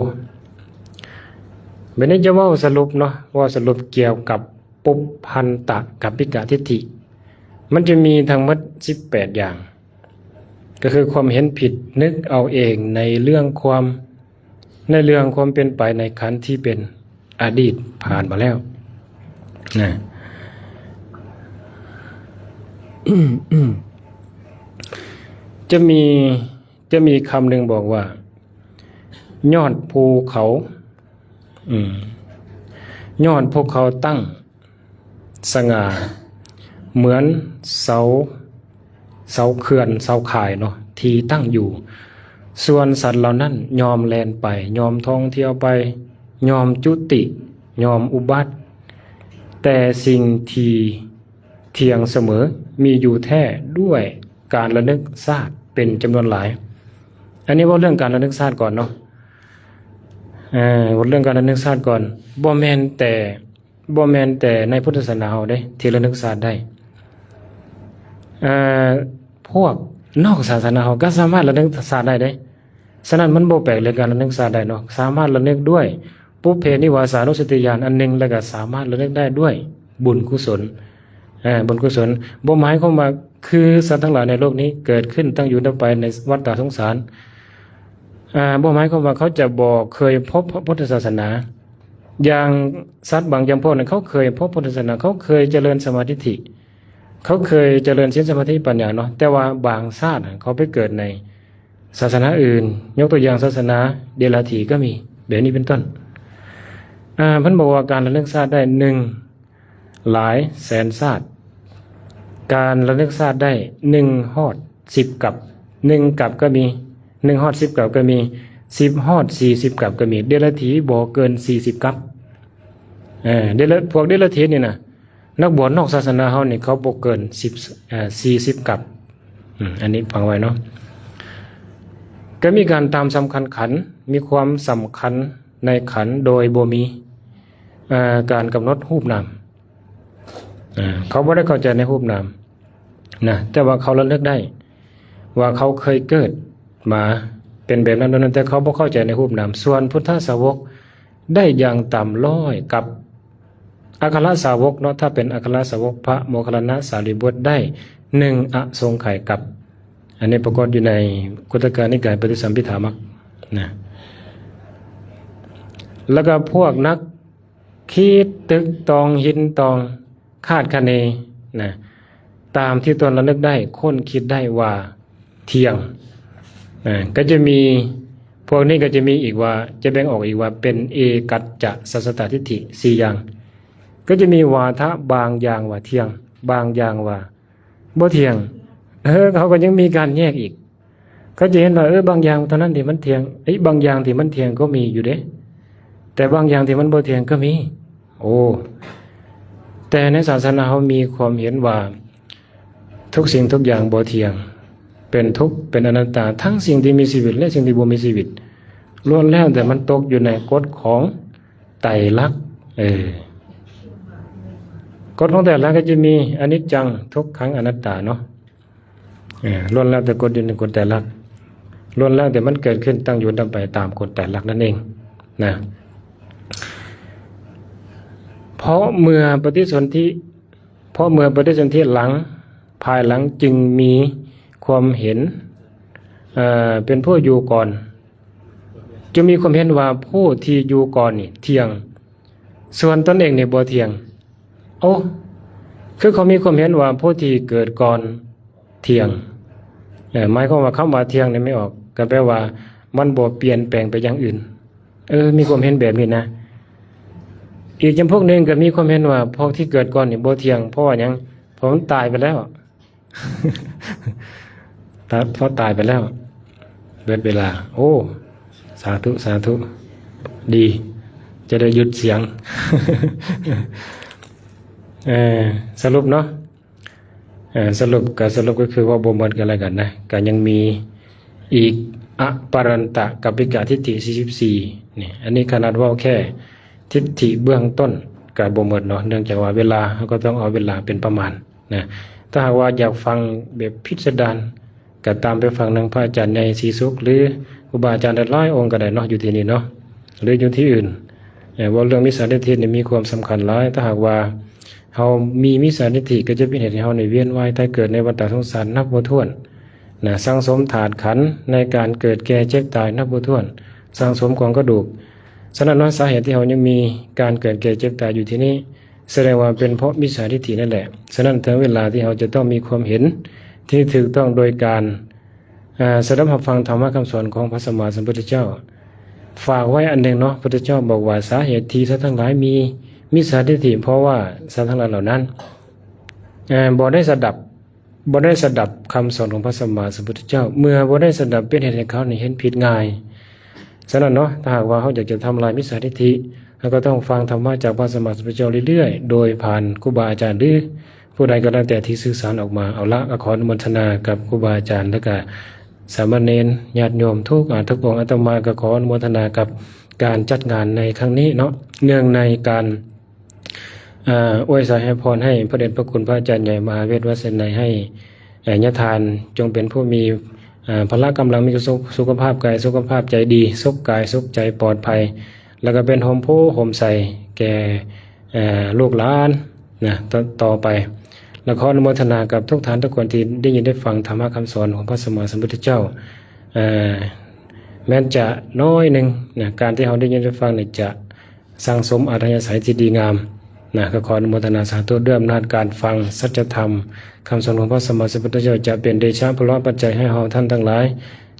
ບັດນີ້ຈະເວົ້າສະຫຼຸບເນາະ, ເວົ້າສະຫຼຸບກ່ຽວກັບປຸບພັນຕະກັບປິກະທິດຖິ. ມັນຈະມີທັງໝົດສິບແປດຢ່າງ, ກໍຄືຄວາມເຫັນຜິດ, ນຶກເອົາເອງໃນເລື່ອງຄວາມ ໃນເລື່ອງຄວາມເປັນໄປໃນຂັນທີ່ເປັນອະດີດຜ່ານມາແລ້ວນະ. ຈະມີ ຈະມີຄຳໜຶ່ງບອກວ່າ ຍອດພູເຂົາ ອືມ ຍອດພູເຂົາຕັ້ງ ສະຫງ່າເໝືອນເສົາ ເສົາເຂື່ອນ ເສົາຂ່າຍເນາະ ທີ່ຕັ້ງຢູ່. ສ່ວນສັດເຫຼົ່ານັ້ນຍອມແລ່ນໄປ, ຍອມທ່ອງທ່ຽວໄປ, ຍອມຈຸຕິ, ຍອມອຸບັດ, ແຕ່ສິ່ງທີ່ທ່ຽງສະເໝີມີຢູ່ແທ້ ດ້ວຍການລະນຶກຊາດເປັນຈຳນວນຫຼາຍ. ອັນນີ້ເວົ້າເລື່ອງການລະນຶກຊາດກ່ອນເນາະ. ເອີ ເວົ້າເລື່ອງການລະນຶກຊາດກ່ອນ. ບໍ່ແມ່ນແຕ່ ບໍ່ແມ່ນແຕ່ໃນພຸດທະສາສະໜາເຮົາເດ້ທີ່ລະນຶກຊາດໄດ້, ເອີ ພວກນອກສາສະໜາເຮົາກໍສາມາດລະນຶກຊາດໄດ້ເດ້. ສະນັ້ນມັນບໍ່ແປກເລີຍ ການລະນຶກຊາດໄດ້ເນາະ, ສາມາດລະນຶກດ້ວຍປຸບເພນິວາສານຸສະຕິຍານອັນໜຶ່ງ ແລ້ວກໍສາມາດລະນຶກໄດ້ດ້ວຍບຸນກຸສົນ, ເອີ ບຸນກຸສົນ. ບໍ່ໝາຍຄວາມວ່າ ຄືສັດທັງຫຼາຍໃນໂລກນີ້ເກີດຂຶ້ນ ຕັ້ງຢູ່ ດັບໄປໃນວັດຕະສົງສານ, ເອີ ບໍ່ໝາຍຄວາມວ່າເຂົາຈະບໍ່ເຄີຍພົບພະພຸດທະສາສະໜາ. ຢ່າງສັດບາງຈຳພວກນັ້ນ ເຂົາເຄີຍພົບພຸດທະສາສະໜາ, ເຂົາເຄີຍຈະເລີນສະມາທິ, ເຂົາເຄີຍຈະເລີນສິນສະມາທິປັນຍາເນາະ, ແຕ່ວ່າບາງຊາດເຂົາໄປເກີດໃນສາສະໜາອື່ນ, ຍົກຕົວຢ່າງສາສະໜາເດລາຖີກໍມີ, ແບບນີ້ເປັນຕົ້ນ. ເພິ່ນບອກວ່າການລະນຶກຊາດໄດ້ໜຶ່ງ ຫຼາຍແສນຊາດ, ການລະນຶກຊາດໄດ້ໜຶ່ງຮອດສິບກັບ, ໜຶ່ງກັບກໍມີ, ໜຶ່ງຮອດສິບກັບກໍມີ, ສິບຮອດສີ່ສິບກັບກໍມີ. ເດລາຖີບໍ່ເກີນສີ່ສິບກັບ. ເອີ ເດລະ ພວກເດລາຖີນີ້ນະ, ນັກບວດນອກສາສະໜາເຮົານີ້ ເຂົາບໍ່ເກີນສິບ ເອີ ສີ່ສິບກັບ. ອືມ ອັນນີ້ຟັງໄວ້ເນາະ. ກໍມີການຕາມສຳຄັນຂັນ ມີຄວາມສຳຄັນໃນຂັນໂດຍບໍ່ມີ ເອີ ການກຳນົດຮູບນາມ. ເອີ ເຂົາບໍ່ໄດ້ເຂົ້າໃຈໃນຮູບນາມນະ ແຕ່ວ່າເຂົາລະນຶກໄດ້ວ່າເຂົາເຄີຍເກີດມາເປັນແບບນັ້ນແບບນັ້ນ ແຕ່ເຂົາບໍ່ເຂົ້າໃຈໃນຮູບນາມ. ສ່ວນພຸດທະສາວົກໄດ້ຢ່າງຕ່ຳຮ້ອຍກັບ ອັກຄະລະສາວົກເນາະ, ຖ້າເປັນອັກຄະລະສາວົກພະໂມກຄັນລານະສາລີບຸດໄດ້ໜຶ່ງອະສົງໄຂກັບ. ອັນນີ້ປາກົດຢູ່ໃນຄຸດຕະກະນິກາຍປະຕິສຳພິທາມັກນະ. ແລ້ວກໍພວກນັກຄິດຕຶກຕອງ, ຍິນຕອງ, ຄາດຄະເນນະ, ຕາມທີ່ຕົນລະນຶກໄດ້, ຄົ້ນຄິດໄດ້ວ່າ ທ່ຽງ. ອາ ກໍຈະມີ ພວກນີ້ກໍຈະມີອີກວ່າ ຈະແບ່ງອອກອີກວ່າເປັນເອກັດຈະສັດສະຕາທິດຖິສີ່ຢ່າງ. ກໍຈະມີວາທະບາງຢ່າງວ່າທ່ຽງ, ບາງຢ່າງວ່າບໍ່ທ່ຽງ. ເອີ ເຂົາກໍຍັງມີການແຍກອີກ. ເຂົາຈະເຫັນວ່າ ເອີ ບາງຢ່າງເທົ່ານັ້ນທີ່ມັນທ່ຽງ, ເອີ ບາງຢ່າງທີ່ມັນທ່ຽງກໍມີຢູ່ເດ້, ແຕ່ບາງຢ່າງທີ່ມັນບໍ່ທ່ຽງກໍມີ. ໂອ້ ແຕ່ໃນສາສະໜາເຮົາມີຄວາມເຫັນວ່າ ທຸກສິ່ງທຸກຢ່າງບໍ່ທ່ຽງ, ເປັນທຸກ, ເປັນອະນັດຕາ, ທັງສິ່ງທີ່ມີຊີວິດ ແລະ ສິ່ງທີ່ບໍ່ມີຊີວິດ ລ້ວນແລ້ວແຕ່ມັນຕົກຢູ່ໃນກົດຂອງໄຕລັກ. ເອີ ກົດຂອງໄຕລັກກໍຈະມີອະນິດຈັງ ທຸກຂັງ ອະນັດຕາເນາະ. ເອີ ລ້ວນແລ້ວແຕ່ກົດຢູ່ໃນກົດໄຕລັກ, ລ້ວນແລ້ວແຕ່ມັນເກີດຂຶ້ນ ຕັ້ງຢູ່ ດັບໄປຕາມກົດໄຕລັກນັ້ນເອງນະ. ເພາະເມື່ອປະຕິສົນທິ ເພາະເມື່ອປະຕິສົນທິຫຼັງ, ພາຍຫຼັງຈຶ່ງມີຄວາມເຫັນ ເອີ ເປັນຜູ້ຢູ່ກ່ອນ, ຈຶ່ງມີຄວາມເຫັນວ່າຜູ້ທີ່ຢູ່ກ່ອນນີ້ທ່ຽງ, ສ່ວນຕົນເອງນີ້ບໍ່ທ່ຽງ. ໂອ້ ຄືເຂົາມີຄວາມເຫັນວ່າຜູ້ທີ່ເກີດກ່ອນທ່ຽງ. ເອີ ໝາຍຄວາມວ່າຄຳວ່າທ່ຽງນີ້ແມ່ນອອກ ກໍແປວ່າມັນບໍ່ປ່ຽນແປງໄປຢ່າງອື່ນ. ເອີ ມີຄວາມເຫັນແບບນີ້ນະ. ອີກຈຳພວກໜຶ່ງກໍມີຄວາມເຫັນວ່າພວກທີ່ເກີດກ່ອນນີ້ບໍ່ທ່ຽງ. ເພາະວ່າຫຍັງ? ເພາະມັນຕາຍໄປແລ້ວ. ຕາ ເພາະຕາຍໄປແລ້ວ ເບິດເວລາ. ໂອ້ ສາທຸ ສາທຸ ດີ ຈະໄດ້ຢຸດສຽງ. ເອີ ສະຫຼຸບເນາະ, ເອີ ສະຫຼຸບ ກໍສະຫຼຸບກໍຄືເວົ້າບໍ່ໝົດກັນແລ້ວກັນນະ, ກໍຍັງມີອີກ ອະປະຣັນຕະກັບປິກະທິດຖິສີ່ສິບສີ່ນີ້. ອັນນີ້ຂະໜາດເວົ້າແຄ່ທິດຖິເບື້ອງຕົ້ນກໍບໍ່ໝົດເນາະ, ເນື່ອງຈາກວ່າເວລາ ເຮົາກໍຕ້ອງເອົາເວລາເປັນປະມານ. ນະ ຖ້າຫາກວ່າຢາກຟັງແບບພິດສະດານ ກໍຕາມໄປຟັງນຳພະອາຈານໃຫຍ່ສີສຸກ ຫຼື ຄູບາອາຈານຫຼາຍໆອົງກໍໄດ້ເນາະ ຢູ່ທີ່ນີ້ເນາະ ຫຼື ຢູ່ທີ່ອື່ນ. ເອີ ເວົ້າເລື່ອງມິດສາທິດຖິນີ້ມີຄວາມສຳຄັນຫຼາຍ. ຖ້າຫາກວ່າເຮົາມີມິດສາທິດຖິ ກໍຈະເປັນເຫດໃຫ້ເຮົານີ້ວຽນວ່າຍຕາຍເກີດໃນວັດຕະສົງສານນັບບໍ່ຖ້ວນນະ, ສັ່ງສົມທາດຂັນໃນການເກີດແກ່ເຈັບຕາຍນັບບໍ່ຖ້ວນ, ສັ່ງສົມກອງກະດູກ. ສະນັ້ນເນາະ ສາເຫດທີ່ເຮົາຍັງມີການເກີດແກ່ເຈັບຕາຍຢູ່ທີ່ນີ້ ສະແດງວ່າເປັນເພາະມິດສາທິດຖິນັ້ນແຫຼະ. ສະນັ້ນ ເຖິງເວລາທີ່ເຮົາຈະຕ້ອງມີຄວາມເຫັນທີ່ຖືກຕ້ອງໂດຍການ ເອີ ສະດັບຮັບຟັງທຳມະຄຳສອນຂອງພະສຳມາສຳພຸດທະເຈົ້າ. ຝາກໄວ້ອັນໜຶ່ງເນາະ, ພຸດທະເຈົ້າບອກວ່າ ສາເຫດທີ່ສັດທັງຫຼາຍມີມິດສາທິດຖິ ເພາະວ່າສັດທັງຫຼາຍເຫຼົ່ານັ້ນ ເອີ ບໍ່ໄດ້ສະດັບ ບໍ່ໄດ້ສະດັບຄຳສອນຂອງພະສຳມາສຳພຸດທະເຈົ້າ. ເມື່ອບໍ່ໄດ້ສະດັບ ເປັນເຫດໃຫ້ເຂົານີ້ເຫັນຜິດງ່າຍ. ສະນັ້ນເນາະ ຖ້າຫາກວ່າເຮົາຢາກຈະທຳລາຍມິດສາທິດຖິ ເຮົາກໍຕ້ອງຟັງທຳມະຈາກພະສຳມາສຳພຸດທະເຈົ້າເລື້ອຍໆ ໂດຍຜ່ານຄູບາອາຈານ ຫຼື ຜູ້ໃດກໍແລ້ວແຕ່ທີ່ສື່ສານອອກມາ. ເອົາລະ ກໍຂໍອະນຸໂມທະນາກັບຄູບາອາຈານ ແລະກະສາມະເນນ ຍາດໂຍມທຸກ ອາ ທຸກອົງ. ອາດຕະມາກໍຂໍອະນຸໂມທະນາກັບການຈັດງານໃນຄັ້ງນີ້ເນາະ, ເນື່ອງໃນການ ອາ ອວຍໄຊໃຫ້ພອນໃຫ້ພະເດດພະຄຸນພະອາຈານໃຫຍ່ມະຫາເວດວັດໄຊໄນ ໃຫ້ ອາ ຍະທ່ານຈົ່ງເປັນຜູ້ມີ ອາ ພະລະກຳລັງ, ມີສຸ ສຸຂະພາບກາຍ ສຸຂະພາບໃຈດີ, ສຸກກາຍສຸກໃຈ ປອດໄພ, ແລ້ວກໍເປັນຮົ່ມໂພຮົ່ມໄຊແກ່ ອາ ລູກຫຼານນະ ຕໍ່ ຕໍ່ໄປ. ແລ້ວຂໍອະນຸໂມທະນາກັບທຸກທ່ານທຸກຄົນທີ່ໄດ້ຍິນໄດ້ຟັງທຳມະຄຳສອນຂອງພະສຳມາສຳພຸດທະເຈົ້າ. ອາ ແມ່ນຈະໜ້ອຍໜຶ່ງນະ ການທີ່ເຮົາໄດ້ຍິນໄດ້ຟັງນີ້ຈະ ສັ່ງສົມອັດທະຍາໄສທີ່ດີງາມນະ. ກໍຂໍອະນຸໂມທະນາສາທຸ ດ້ວຍອຳນາດການຟັງສັດຈະທຳຄຳສອນຂອງພະສຳມາສຳພຸດທະເຈົ້າ ຈະເປັນເດຊະພະລະປັດໄຈໃຫ້ເຮົາທ່ານທັງຫຼາຍ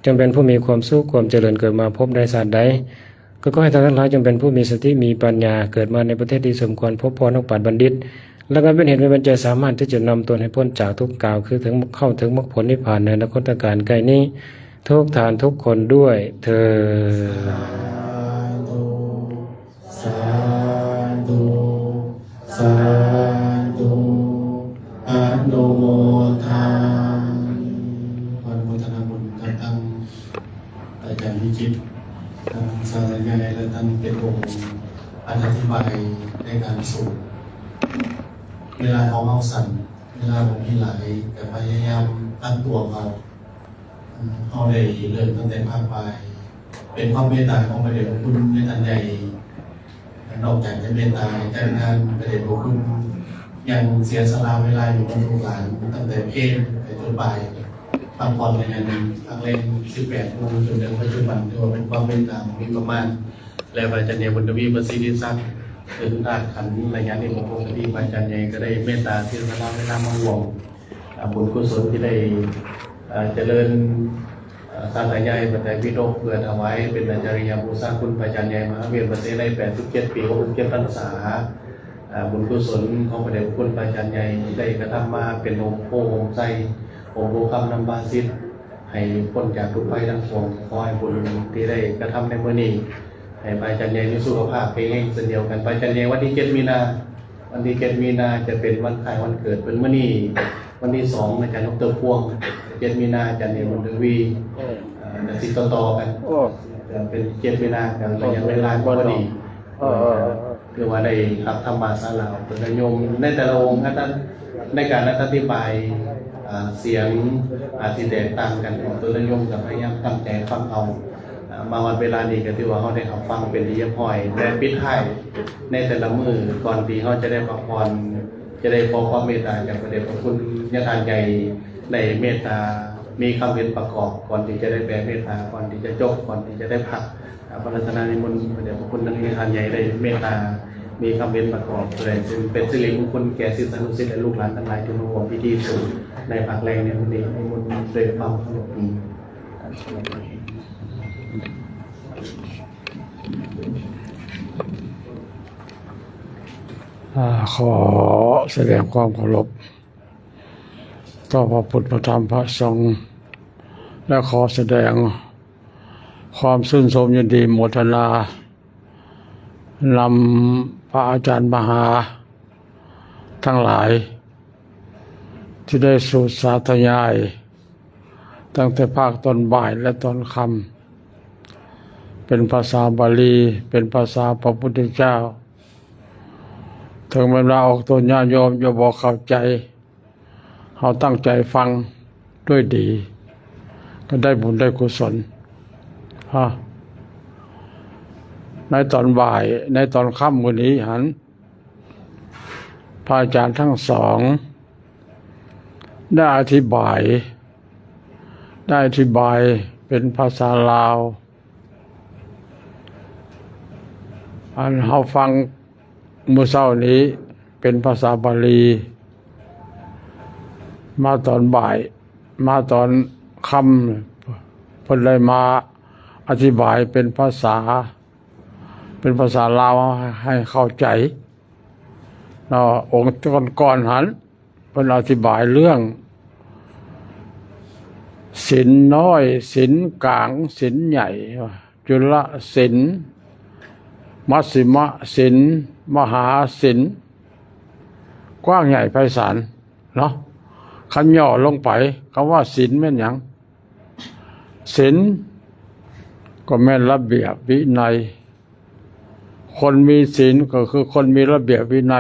ຈົ່ງເປັນຜູ້ມີຄວາມສຸກຄວາມຈະເລີນ ເກີດມາພົບໃດຊາດໃດ ກໍຂໍໃຫ້ທ່ານທັງຫຼາຍຈົ່ງເປັນຜູ້ມີສະຕິມີປັນຍາ ເກີດມາໃນປະເທດທີ່ສົມຄວນພົບພໍນັກປາດບັນດິດ ແລ້ວກໍເປັນເຫດເປັນປັດໄຈສາມາດທີ່ຈະນຳຕົນໃຫ້ພົ້ນຈາກທຸກກາວ ຄືເຖິງ ເຂົ້າເຖິງມັກຜົນນິບພານໃນອະນາຄົດຕະການໃກ້ນີ້ ທຸກທ່ານທຸກຄົນດ້ວຍເທີນ. ສາທຸ ສາທຸ ສາທຸ ອະນຸໂມທາມິ ອະນຸໂມທະນາບຸນກັບທ່ານ ອະທິບາຍໃນການສູງ ເວລາເຮົາເວົ້າສັ້ນ ເວລາບໍ່ມີຫຼາຍ ກໍພະຍາຍາມຕັ້ງຕົວເຮົາ ເຮົາໄດ້ເລີ່ມຕັ້ງແຕ່ພາກບ່າຍ ເປັນຄວາມເມດຕາຂອງພະເດດພະຄຸນແມ່ທ່ານໃຫຍ່ ນອກຈາກຈະເມດຕາໃນຈັດງານ ພະເດດພະຄຸນຍັງເສຍສະຫຼະເວລາຢູ່ກັບລູກຫຼານ ຕັ້ງແຕ່ເພນໄປຈົນບ່າຍ ພັກຜ່ອນໃນງານພັກແລງສິບແປດໂມງ ຈົນເຖິງປັດຈຸບັນ ຖືວ່າເປັນຄວາມເມດຕາບໍ່ມີປະມານ ແລະ ພະອາຈານໃຫຍ່ບຸນທະວີ ປະສິດທິສັກ ເປັນທາດຂັນ ໄລຍະນີ້ ພະອາຈານໃຫຍ່ກໍໄດ້ເມດຕາເສຍສະຫຼະເວລາມາຮ່ວມ ອາ ບຸນກຸສົນທີ່ໄດ້ ອາ ຈະເລີນ ອາ ສາທະຍາຍພະໄຕປິດົກ ເພື່ອຖວາຍເປັນອາຈາລິຍະບູຊາຄຸນພະອາຈານໃຫຍ່ມະຫາວຽງພະເສໄລ ແປດສິບເຈັດປີ ຫົກສິບເຈັດພັນສາ. ອາ ບຸນກຸສົນຂອງພະເດດພະຄຸນພະອາຈານໃຫຍ່ໄດ້ກະທຳມາເປັນຮົ່ມໂພຮົ່ມໄຊ ຮົ່ມໂພຄຳນຳພາສິດ ໃຫ້ພົ້ນຈາກທຸກໄພທັງປວງ. ຂໍໃຫ້ບຸນທີ່ໄດ້ກະທຳໃນມື້ນີ້ ໃຫ້ພະອາຈານໃຫຍ່ມີສຸຂະພາບແຂງແຮງເຊັ່ນດຽວກັນ. ພະອາຈານໃຫຍ່ວັນທີເຈັດມີນາ ວັນທີເຈັດມີນາຈະເປັນວັນຄ້າຍວັນເກີດເພິ່ນ. ມື້ນີ້ວັນທີສອງ ອາຈານ ດອກເຕີ ພວງ, ເຈັດມີນາ ອາຈານ ເອ ບຸນທະວີ ເອີ ອາ ກະຊິຕໍ່ໆກັນ ເປັນເຈັດມີນາ ກະໄລຍະເວລາພໍດີ ເອີ ເອີ ເອີ ຖືວ່າໄດ້ຮັບທຳມະສາລາອອກຕົນຍາດໂຍມໃນແຕ່ລະອົງ ໃນການອະທິບາຍ ອາ ສຽງອາດຊິແຕກຕ່າງກັນ ອອກຕົນຍາດໂຍມກໍພະຍາຍາມຕັ້ງໃຈຟັງເອົາ. ອາ ມາຮອດເວລານີ້ກໍຖືວ່າເຮົາໄດ້ຮັບຟັງເປັນທີ່ຮຽບຮ້ອຍ ແລະ ປິດທ້າຍໃນແຕ່ລະມື້ ກ່ອນທີ່ເຮົາຈະໄດ້ພັກຜ່ອນ ຈະໄດ້ຂໍຄວາມເມດຕາຈາກພະເດດພະຄຸນຍາທ່ານໃຫຍ່ ໄດ້ເມດຕາມີຄຳເຫັນປະກອບ ກ່ອນທີ່ຈະໄດ້ແຜ່ເມດຕາ ກ່ອນທີ່ຈະຈົບ ກ່ອນທີ່ຈະໄດ້ພັກ. ອາ ຂໍລັກສະນະນິມົນພະເດດພະຄຸນຍາທ່ານໃຫຍ່ໄດ້ເມດຕາມີຄຳເຫັນປະກອບ ເພື່ອເປັນສິລິມຸງຄຸນແກ່ສິດສານຸສິດ ແລະ ລູກຫຼານທັງຫຼາຍທີ່ມາຮ່ວມພິທີສົງໃນພາກແລງໃນມື້ນີ້. ນິມົນດ້ວຍຄວາມເຄົາລົບ. ອາ ຂໍສະແດງຄວາມເຄົາລົບຕໍ່ພະພຸດ ພະທຳ ພະສົງ ແລະ ຂໍສະແດງຄວາມຊື່ນຊົມຍິນດີໂມທະນານຳພະອາຈານມະຫາທັງຫຼາຍ ທີ່ໄດ້ສູດສາທະຍາຍ ຕັ້ງແຕ່ພາກຕອນບ່າຍ ແລະ ຕອນຄ່ຳ ເປັນພາສາບາລີ ເປັນພາສາພະພຸດທະເຈົ້າ. ເຖິງແມ່ນວ່າອອກຕົນຍາດໂຍມຈະບໍ່ເຂົ້າໃຈ ເຮົາຕັ້ງໃຈຟັງດ້ວຍດີ ກໍໄດ້ບຸນໄດ້ກຸສົນ. ໃນຕອນບ່າຍ ໃນຕອນຄ່ຳມື້ນີ້ຫັ້ນ ພະອາຈານທັງສອງໄດ້ອະທິບາຍ ໄດ້ອະທິບາຍເປັນພາສາລາວ ອັນເຮົາຟັງມື້ເຊົ້ານີ້ເປັນພາສາບາລີ ມາຕອນບ່າຍ ມາຕອນຄ່ຳ ເພິ່ນໄດ້ມາອະທິບາຍເປັນພາສາ ເປັນພາສາລາວໃຫ້ເຂົ້າໃຈເນາະ. ອົງກ່ອນໆຫັ້ນ ເພິ່ນອະທິບາຍເລື່ອງສິນນ້ອຍ ສິນກາງ ສິນໃຫຍ່ ຈຸລະສິນ ມັດສິມະສິນ ມະຫາສິນ ກວ້າງໃຫຍ່ໄພສານເນາະ. ຄັນຫຍໍ້ລົງໄປ ຄຳວ່າສິນແມ່ນຫຍັງ? ສິນກໍແມ່ນລະບຽບວິໄນ ຄົນມີສິນກໍຄືຄົນມີລະບຽບວິໄນ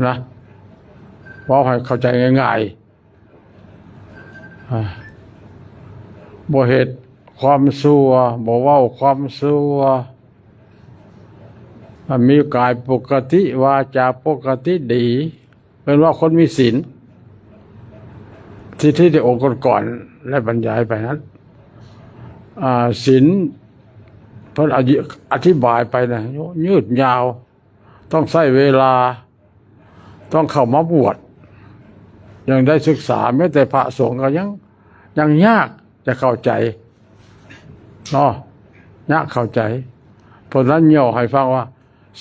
ນະ ເວົ້າໃຫ້ເຂົ້າໃຈງ່າຍໆ ອາ ບໍ່ເຮັດຄວາມຊົ່ວ ບໍ່ເວົ້າຄວາມຊົ່ວ ມີກາຍປົກກະຕິ ວາຈາປົກກະຕິດີ ເອີ້ນວ່າຄົນມີສິນ ທີ່ ທີ່ອົງກ່ອນໆໄດ້ບັນຍາຍໄປນັ້ນ ອາ ສິນເພິ່ນອະທິບາຍໄປນະ ຍືດຍາວ ຕ້ອງໃຊ້ເວລາ ຕ້ອງເຂົ້າມາບວດ ຍັງໄດ້ສຶກສາ ແມ້ແຕ່ພະສົງກໍຍັງ ຍັງຍາກຈະເຂົ້າໃຈເນາະ ຍາກເຂົ້າໃຈ. ເພາະນັ້ນຫຍໍ້ໃຫ້ຟັງວ່າ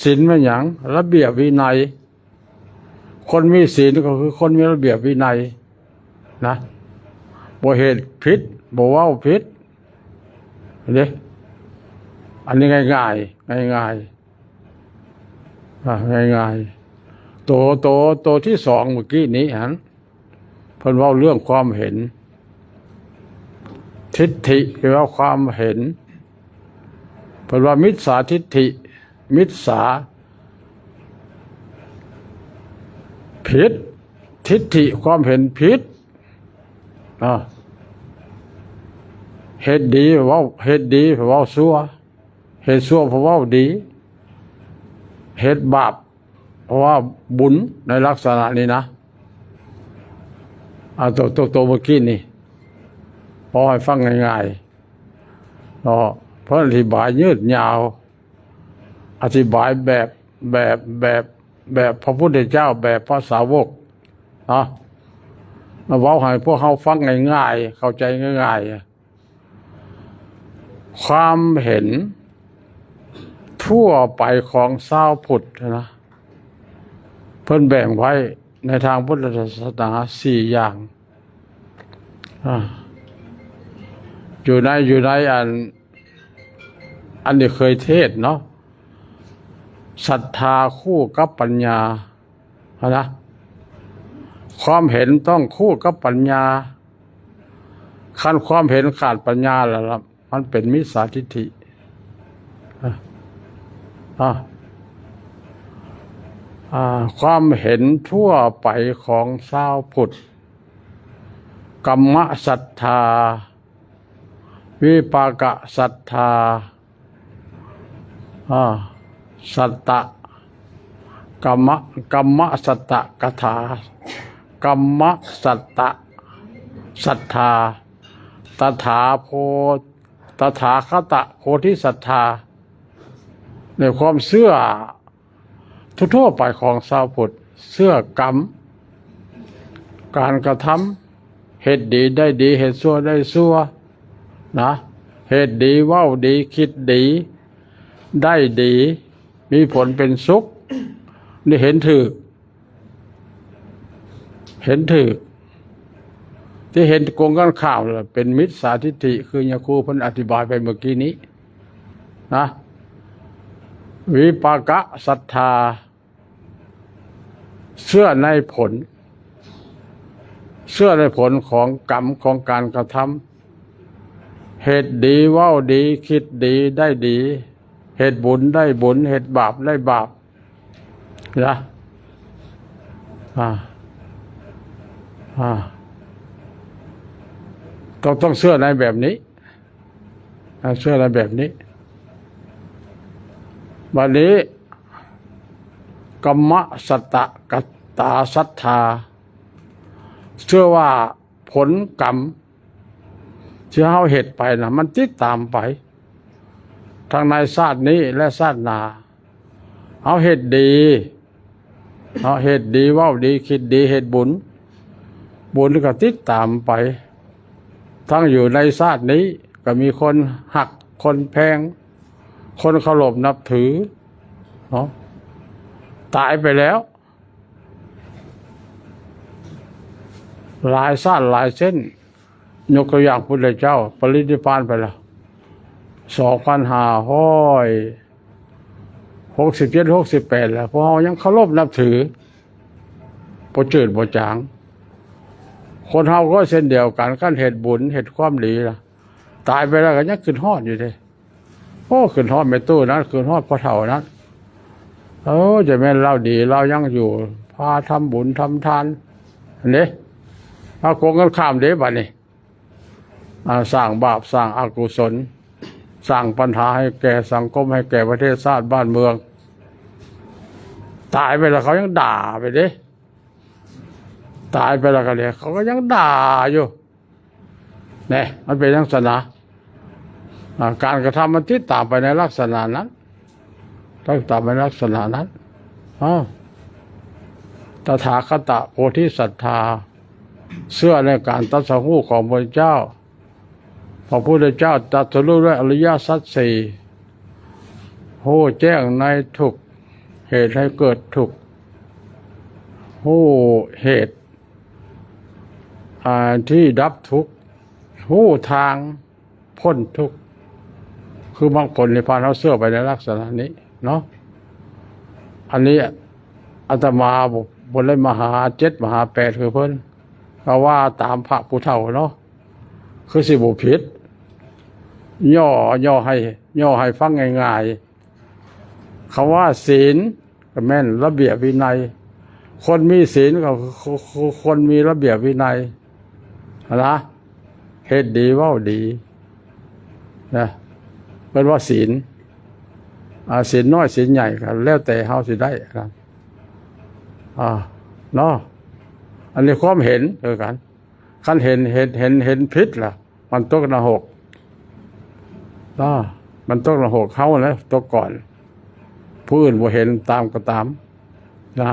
ສິນແມ່ນຫຍັງ? ລະບຽບວິໄນ. ຄົນມີສິນກໍຄືຄົນມີລະບຽບວິໄນນະ ບໍ່ເຮັດຜິດ ບໍ່ເວົ້າຜິດເດ້. ອັນນີ້ງ່າຍໆ ງ່າຍໆ ອາ ງ່າຍໆ. ໂຕ ໂຕ ໂຕທີສອງມື້ກີ້ນີ້ຫັ້ນ ເພິ່ນເວົ້າເລື່ອງຄວາມເຫັນ ທິດຖິ ແປວ່າຄວາມເຫັນ. ພິດ ມິດສາທິດຖິ ມິດສາ ຜິດ ທິດຖິ ຄວາມເຫັນຜິດ ອາ ເຮັດດີເວົ້າ ເຮັດດີເວົ້າຊົ່ວ ເຮັດຊົ່ວເວົ້າດີ ເຮັດບາບເວົ້າບຸນ ໃນລັກສະນະນີ້ນະ ອາ ໂຕ ໂຕ ໂຕເມື່ອກີ້ນີ້ ເວົ້າໃຫ້ຟັງງ່າຍໆ ເນາະ ເພິ່ນອະທິບາຍຍືດຍາວ ອະທິບາຍແບບ ແບບ ແບບ ແບບພະພຸດທະເຈົ້າ ແບບພະສາວົກ ເນາະ ເວົ້າໃຫ້ພວກເຮົາຟັງງ່າຍໆ ເຂົ້າໃຈງ່າຍໆ ຄວາມເຫັນທົ່ວໄປຂອງຊາວພຸດນະ ເພິ່ນແບ່ງໄວ້ໃນທາງພຸດທະສາສະໜາສີ່ຢ່າງ ອາ ຢູ່ໃນ ຢູ່ໃນອັນ ອັນນີ້ເຄີຍເທດເນາະ ສັດທາຄູ່ກັບປັນຍາຫັ້ນນະ ຄວາມເຫັນຕ້ອງຄູ່ກັບປັນຍາ ຄັນຄວາມເຫັນຂາດປັນຍາແລ້ວລະ ມັນເປັນມິດສາທິດຖິ ອາ ອາ ຄວາມເຫັນທົ່ວໄປຂອງຊາວພຸດ ກຳມະສັດທາ ວິປາກະສັດທາ ອາ ສັດຕະ ກຳມະ ກຳມະສັດຕະກະຖາ ກຳມະສັດຕະສັດທາ ຕະຖາໂພ ຕະຖາຄະຕະໂພທິສັດທາ ໃນຄວາມເຊື່ອ ທົ່ວໆໄປຂອງຊາວພຸດ ເຊື່ອກຳ ການກະທຳ ເຮັດດີໄດ້ດີ ເຮັດຊົ່ວໄດ້ຊົ່ວນະ ເຮັດດີເວົ້າດີ ຄິດດີ ໄດ້ດີ ມີຜົນເປັນສຸກ ນີ້ເຫັນຖືກ ເຫັນຖືກ ທີ່ເຫັນກົງກັນຂ້າມລະເປັນມິດສາທິດຖິ ຄືຍາຄູເພິ່ນອະທິບາຍໄປເມື່ອກີ້ນີ້ນະ ວິປາກະສັດທາ ເຊື່ອໃນຜົນ ເຊື່ອໃນຜົນຂອງກຳຂອງການກະທຳ ເຮັດດີເວົ້າດີ ຄິດດີໄດ້ດີ ເຮັດບຸນໄດ້ບຸນ ເຮັດບາບໄດ້ບາບ ນະ ອາ ອາ ຕ້ອງ ຕ້ອງເຊື່ອໃນແບບນີ້ ອາ ເຊື່ອໃນແບບນີ້ ບາດນີ້ ກຳມະສັດຕະກະຕາສັດທາ ເຊື່ອວ່າຜົນກຳ ທີ່ເຮົາເຮັດໄປນະ ມັນຕິດຕາມໄປ ທັງໃນຊາດນີ້ ແລະ ຊາດໜ້າ ເຮົາເຮັດດີ ເຮົາເຮັດດີ ເວົ້າດີ ຄິດດີ ເຮັດບຸນ ບຸນກໍຕິດຕາມໄປ ທັງຢູ່ໃນຊາດນີ້ກໍມີຄົນຮັກ ຄົນແພງ ຄົນເຄົາລົບນັບຖືເນາະ ຕາຍໄປແລ້ວ ຫຼາຍຊາດຫຼາຍເຊັ່ນ ຍົກຕົວຢ່າງ ພຸດທະເຈົ້າປະລິນິບພານໄປແລ້ວ ສອງພັນຫ້າຮ້ອຍຫົກສິບເຈັດ ຫົກສິບແປດ ແລ້ວ ພວກເຮົາຍັງເຄົາລົບນັບຖື ບໍ່ຈືດບໍ່ຈາງ ຄົນເຮົາກໍເຊັ່ນດຽວກັນ ຄັນເຮັດບຸນເຮັດຄວາມດີລະ ຕາຍໄປແລ້ວກໍຍັງຄິດຮອດຢູ່ເດ້ ໂອ້ ຄິດຮອດແມ່ຕູ້ນັ້ນ ຄິດຮອດພໍ່ເຖົ້ານັ້ນ ເອີ ຈະແມ່ນລາວດີ ລາວຍັງຢູ່ ພາທຳບຸນທຳທານ ຫັ້ນເດ້ ເອົາກົງກັນຂ້າມເດ້ ບາດນີ້ ອາ ສ້າງບາບ ສ້າງອະກຸສົນ ສ້າງບັນຫາໃຫ້ແກ່ສັງຄົມ ໃຫ້ແກ່ປະເທດຊາດບ້ານເມືອງ ຕາຍໄປແລ້ວເຂົາຍັງດ່າໄປເດ້ ຕາຍໄປແລ້ວກໍເດ ເຂົາກໍຍັງດ່າຢູ່ ແນ່ ມັນເປັນຈັ່ງຊັ້ນນະ ອາ ການກະທຳມັນຕິດຕາມໄປໃນລັກສະນະນັ້ນ ຕິດຕາມໃນລັກສະນະນັ້ນ ອາ ຕະຖາຄະຕະໂພທິສັດທາ ເຊື່ອໃນການຕັດສະຮູ້ຂອງພະພຸດທະເຈົ້າ ພະພຸດທະເຈົ້າຕັດສະຮູ້ດ້ວຍອະລິຍະສັດສີ່ ຮູ້ແຈ້ງໃນທຸກ ເຫດໃຫ້ເກີດທຸກ ຮູ້ເຫດ ອາ ທີ່ດັບທຸກ ຮູ້ທາງພົ້ນທຸກ ຄືມັກຜົນນິບພານ ເຮົາເຊື່ອໄປໃນລັກສະນະນີ້ເນາະ ອັນນີ້ອາດຕະມາບໍ່ ບໍ່ໄດ້ມາຫາເຈັດມາຫາແປດຄືເພິ່ນ ກໍວ່າຕາມພະຜູ້ເຖົ້າເນາະ ຄືຊິບໍ່ຜິດ ຫຍໍ້ ຫຍໍ້ໃຫ້ ຫຍໍ້ໃຫ້ຟັງງ່າຍໆ. ຄຳວ່າສິນກໍແມ່ນລະບຽບວິໄນ. ຄົນມີສິນກໍ ຄ- ຄ- ຄົນມີລະບຽບວິໄນຫັ້ນນະ. ເຮັດດີເວົ້າດີນະ ເອີ້ນວ່າສິນ. ອາ ສິນນ້ອຍສິນໃຫຍ່ກໍແລ້ວແຕ່ເຮົາຊິໄດ້ນະ. ອາ ເນາະ ອັນນີ້ຄວາມເຫັນຄືກັນ. ຄັນເຫັນ ເຫັນ ເຫັນ ເຫັນຜິດລະ ມັນຕົກນະຮົກ. ອາ ມັນຕົກນະຮົກ ເຮົາແຫຼະຕົກກ່ອນ ຜູ້ອື່ນບໍ່ເຫັນຕາມກໍຕາມນະ.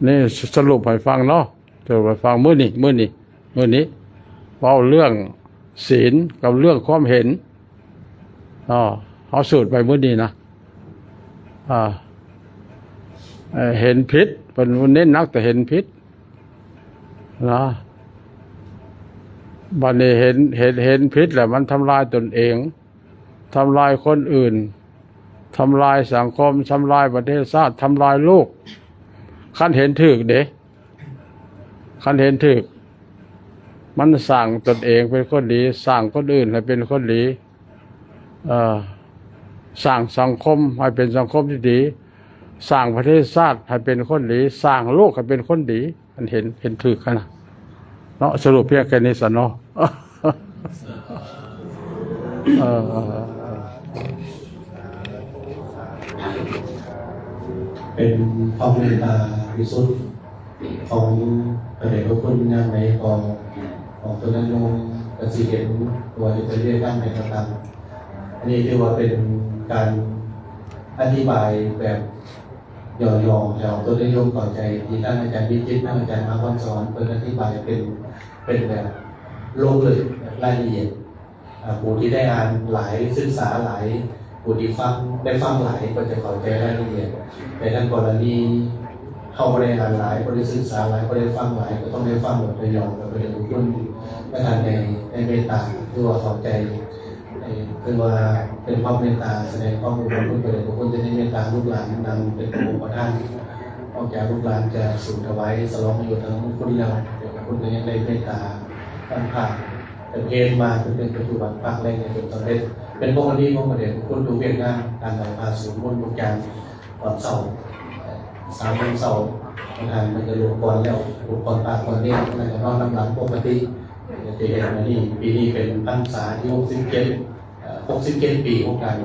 ນີ້ສະຫຼຸບໃຫ້ຟັງເນາະ ສະຫຼຸບໃຫ້ຟັງມື້ນີ້ ມື້ນີ້ ມື້ນີ້ເວົ້າເລື່ອງສິນກັບເລື່ອງຄວາມເຫັນ. ເນາະ ເຮົາສູດໄປມື້ນີ້ນະ ອາ ເອີ ເຫັນຜິດ ເພິ່ນເນັ້ນໜັກແຕ່ເຫັນຜິດນະ. ບັດນີ້ເຫັນ ເຫັນ ເຫັນຜິດແລ້ວມັນທຳລາຍຕົນເອງ ທຳລາຍຄົນອື່ນ ທຳລາຍສັງຄົມ ທຳລາຍປະເທດຊາດ ທຳລາຍລູກ. ຄັນເຫັນຖືກເດ້ ຄັນເຫັນຖືກ ມັນສ້າງຕົນເອງເປັນຄົນດີ ສ້າງຄົນອື່ນໃຫ້ເປັນຄົນດີ ເອີ ສ້າງສັງຄົມໃຫ້ເປັນສັງຄົມທີ່ດີ ສ້າງປະເທດຊາດໃຫ້ເປັນຄົນດີ ສ້າງໂລກໃຫ້ເປັນຄົນດີ. ອັນເຫັນ ເຫັນຖືກຫັ້ນນະເນາະ. ສະຫຼຸບພຽງແຄ່ນີ້ຊະເນາະ. ເອີ ເອີ ເອີ ເປັນຄວາມເມດຕາທີ່ສຸດຂອງພະເດດພະຄຸນຢ່າງໃດກໍ ຂອງຕົນນັ້ນລົງກໍຊິເຫັນວ່າເຮັດໄປດ້ວຍກັນໃດກໍຕາມ. ອັນນີ້ຖືວ່າເປັນການອະທິບາຍແບບຫຍໍ້ໆ ໃຫ້ອອກຕົນໄດ້ລົງເຂົ້າໃຈ ທີ່ທັງອາຈານວິຈິດ ທັງອາຈານມະຫາພອນສອນ ເພິ່ນອະທິບາຍເປັນ ເປັນແບບລົງເລິກ ແບບລາຍລະອຽດ. ອາ ຜູ້ທີ່ໄດ້ອ່ານຫຼາຍ ສຶກສາຫຼາຍ ຜູ້ທີ່ຟັງ ໄດ້ຟັງຫຼາຍກໍຈະເຂົ້າໃຈລາຍລະອຽດ. ແຕ່ທັງກໍລະນີເຮົາບໍ່ໄດ້ອ່ານຫຼາຍ ບໍ່ໄດ້ສຶກສາຫຼາຍ ບໍ່ໄດ້ຟັງຫຼາຍ ກໍຕ້ອງໄດ້ຟັງແບບຫຍໍ້ໆ ແບບພະເດດພະຄຸນ ແລະທ່ານໃດໃຫ້ເມດຕາ ຫຼືວ່າເຂົ້າໃຈ ເອີ ເພິ່ນວ່າເປັນຄວາມເມດຕາ ສະແດງຄວາມອຸປະຄຸນ ພະເດດພະຄຸນຈະໄດ້ເມດຕາລູກຫຼານ ດັ່ງເປັນພະອົງປະທານອອກຈາກລູກຫຼານຈະສູນຖວາຍສະຫຼອງອາຍຸວັດທະນະມຸງຄຸນແລ້ວ ພະເດດພະຄຸນກໍຍັງໄດ້ເມດຕາ ຕັ້ງພາກ ເປັນເກນມາຈົນເປັນປັດຈຸບັນ ພາກແລງໃນຜົນສຳເລັດ ເປັນປົກກະຕິຂອງພະເດດພະຄຸນທຸກວຽກງານ ການໄຫວ້ພະສູດມົນທຸກຢ່າງ ຕອນເຊົ້າ ສາມໂມງເຊົ້າ ປະທານເພິ່ນຈະລົງກ່ອນແລ້ວ ລົງກ່ອນພະກ່ອນເນນ ແລ້ວກໍນອນນຳຫຼັງປົກກະຕິ ຈະເຮັດອັນນີ້. ປີນີ້ເປັນພັນສາທີຫົກສິບເຈັດ ເອີ ຫົກສິບເຈັດປີຂອງການ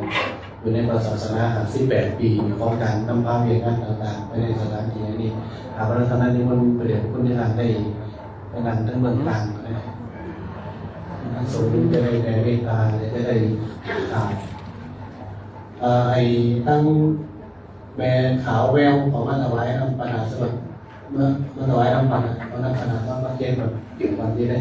ຢູ່ໃນພະສາສະໜາ ຫ້າສິບແປດປີຂອງການນຳພາວຽກງານຕ່າງໆ ໄປໃນສະຖານທີ່ແຫ່ງນີ້. ອາ ພະນັກງານນິມົນພະເດດພະຄຸນທີ່ທ່ານໄດ້ ໄປນັ່ງເທິງເບື້ອງກາງນະ ສົງຈະໄດ້ແຜ່ເມດຕາ ແລະ ຈະໄດ້ ອ່າ ເອີ ໃຫ້ທັງແມ່ຂາວແວວເຂົ້າມາຖວາຍນ້ຳປານະ ສຳລັບ ມາ ມາຖວາຍນ້ຳປານະ ເອົານ້ຳປານະມາປະເຄນກັບ ກ່ອນທີ່ໄດ້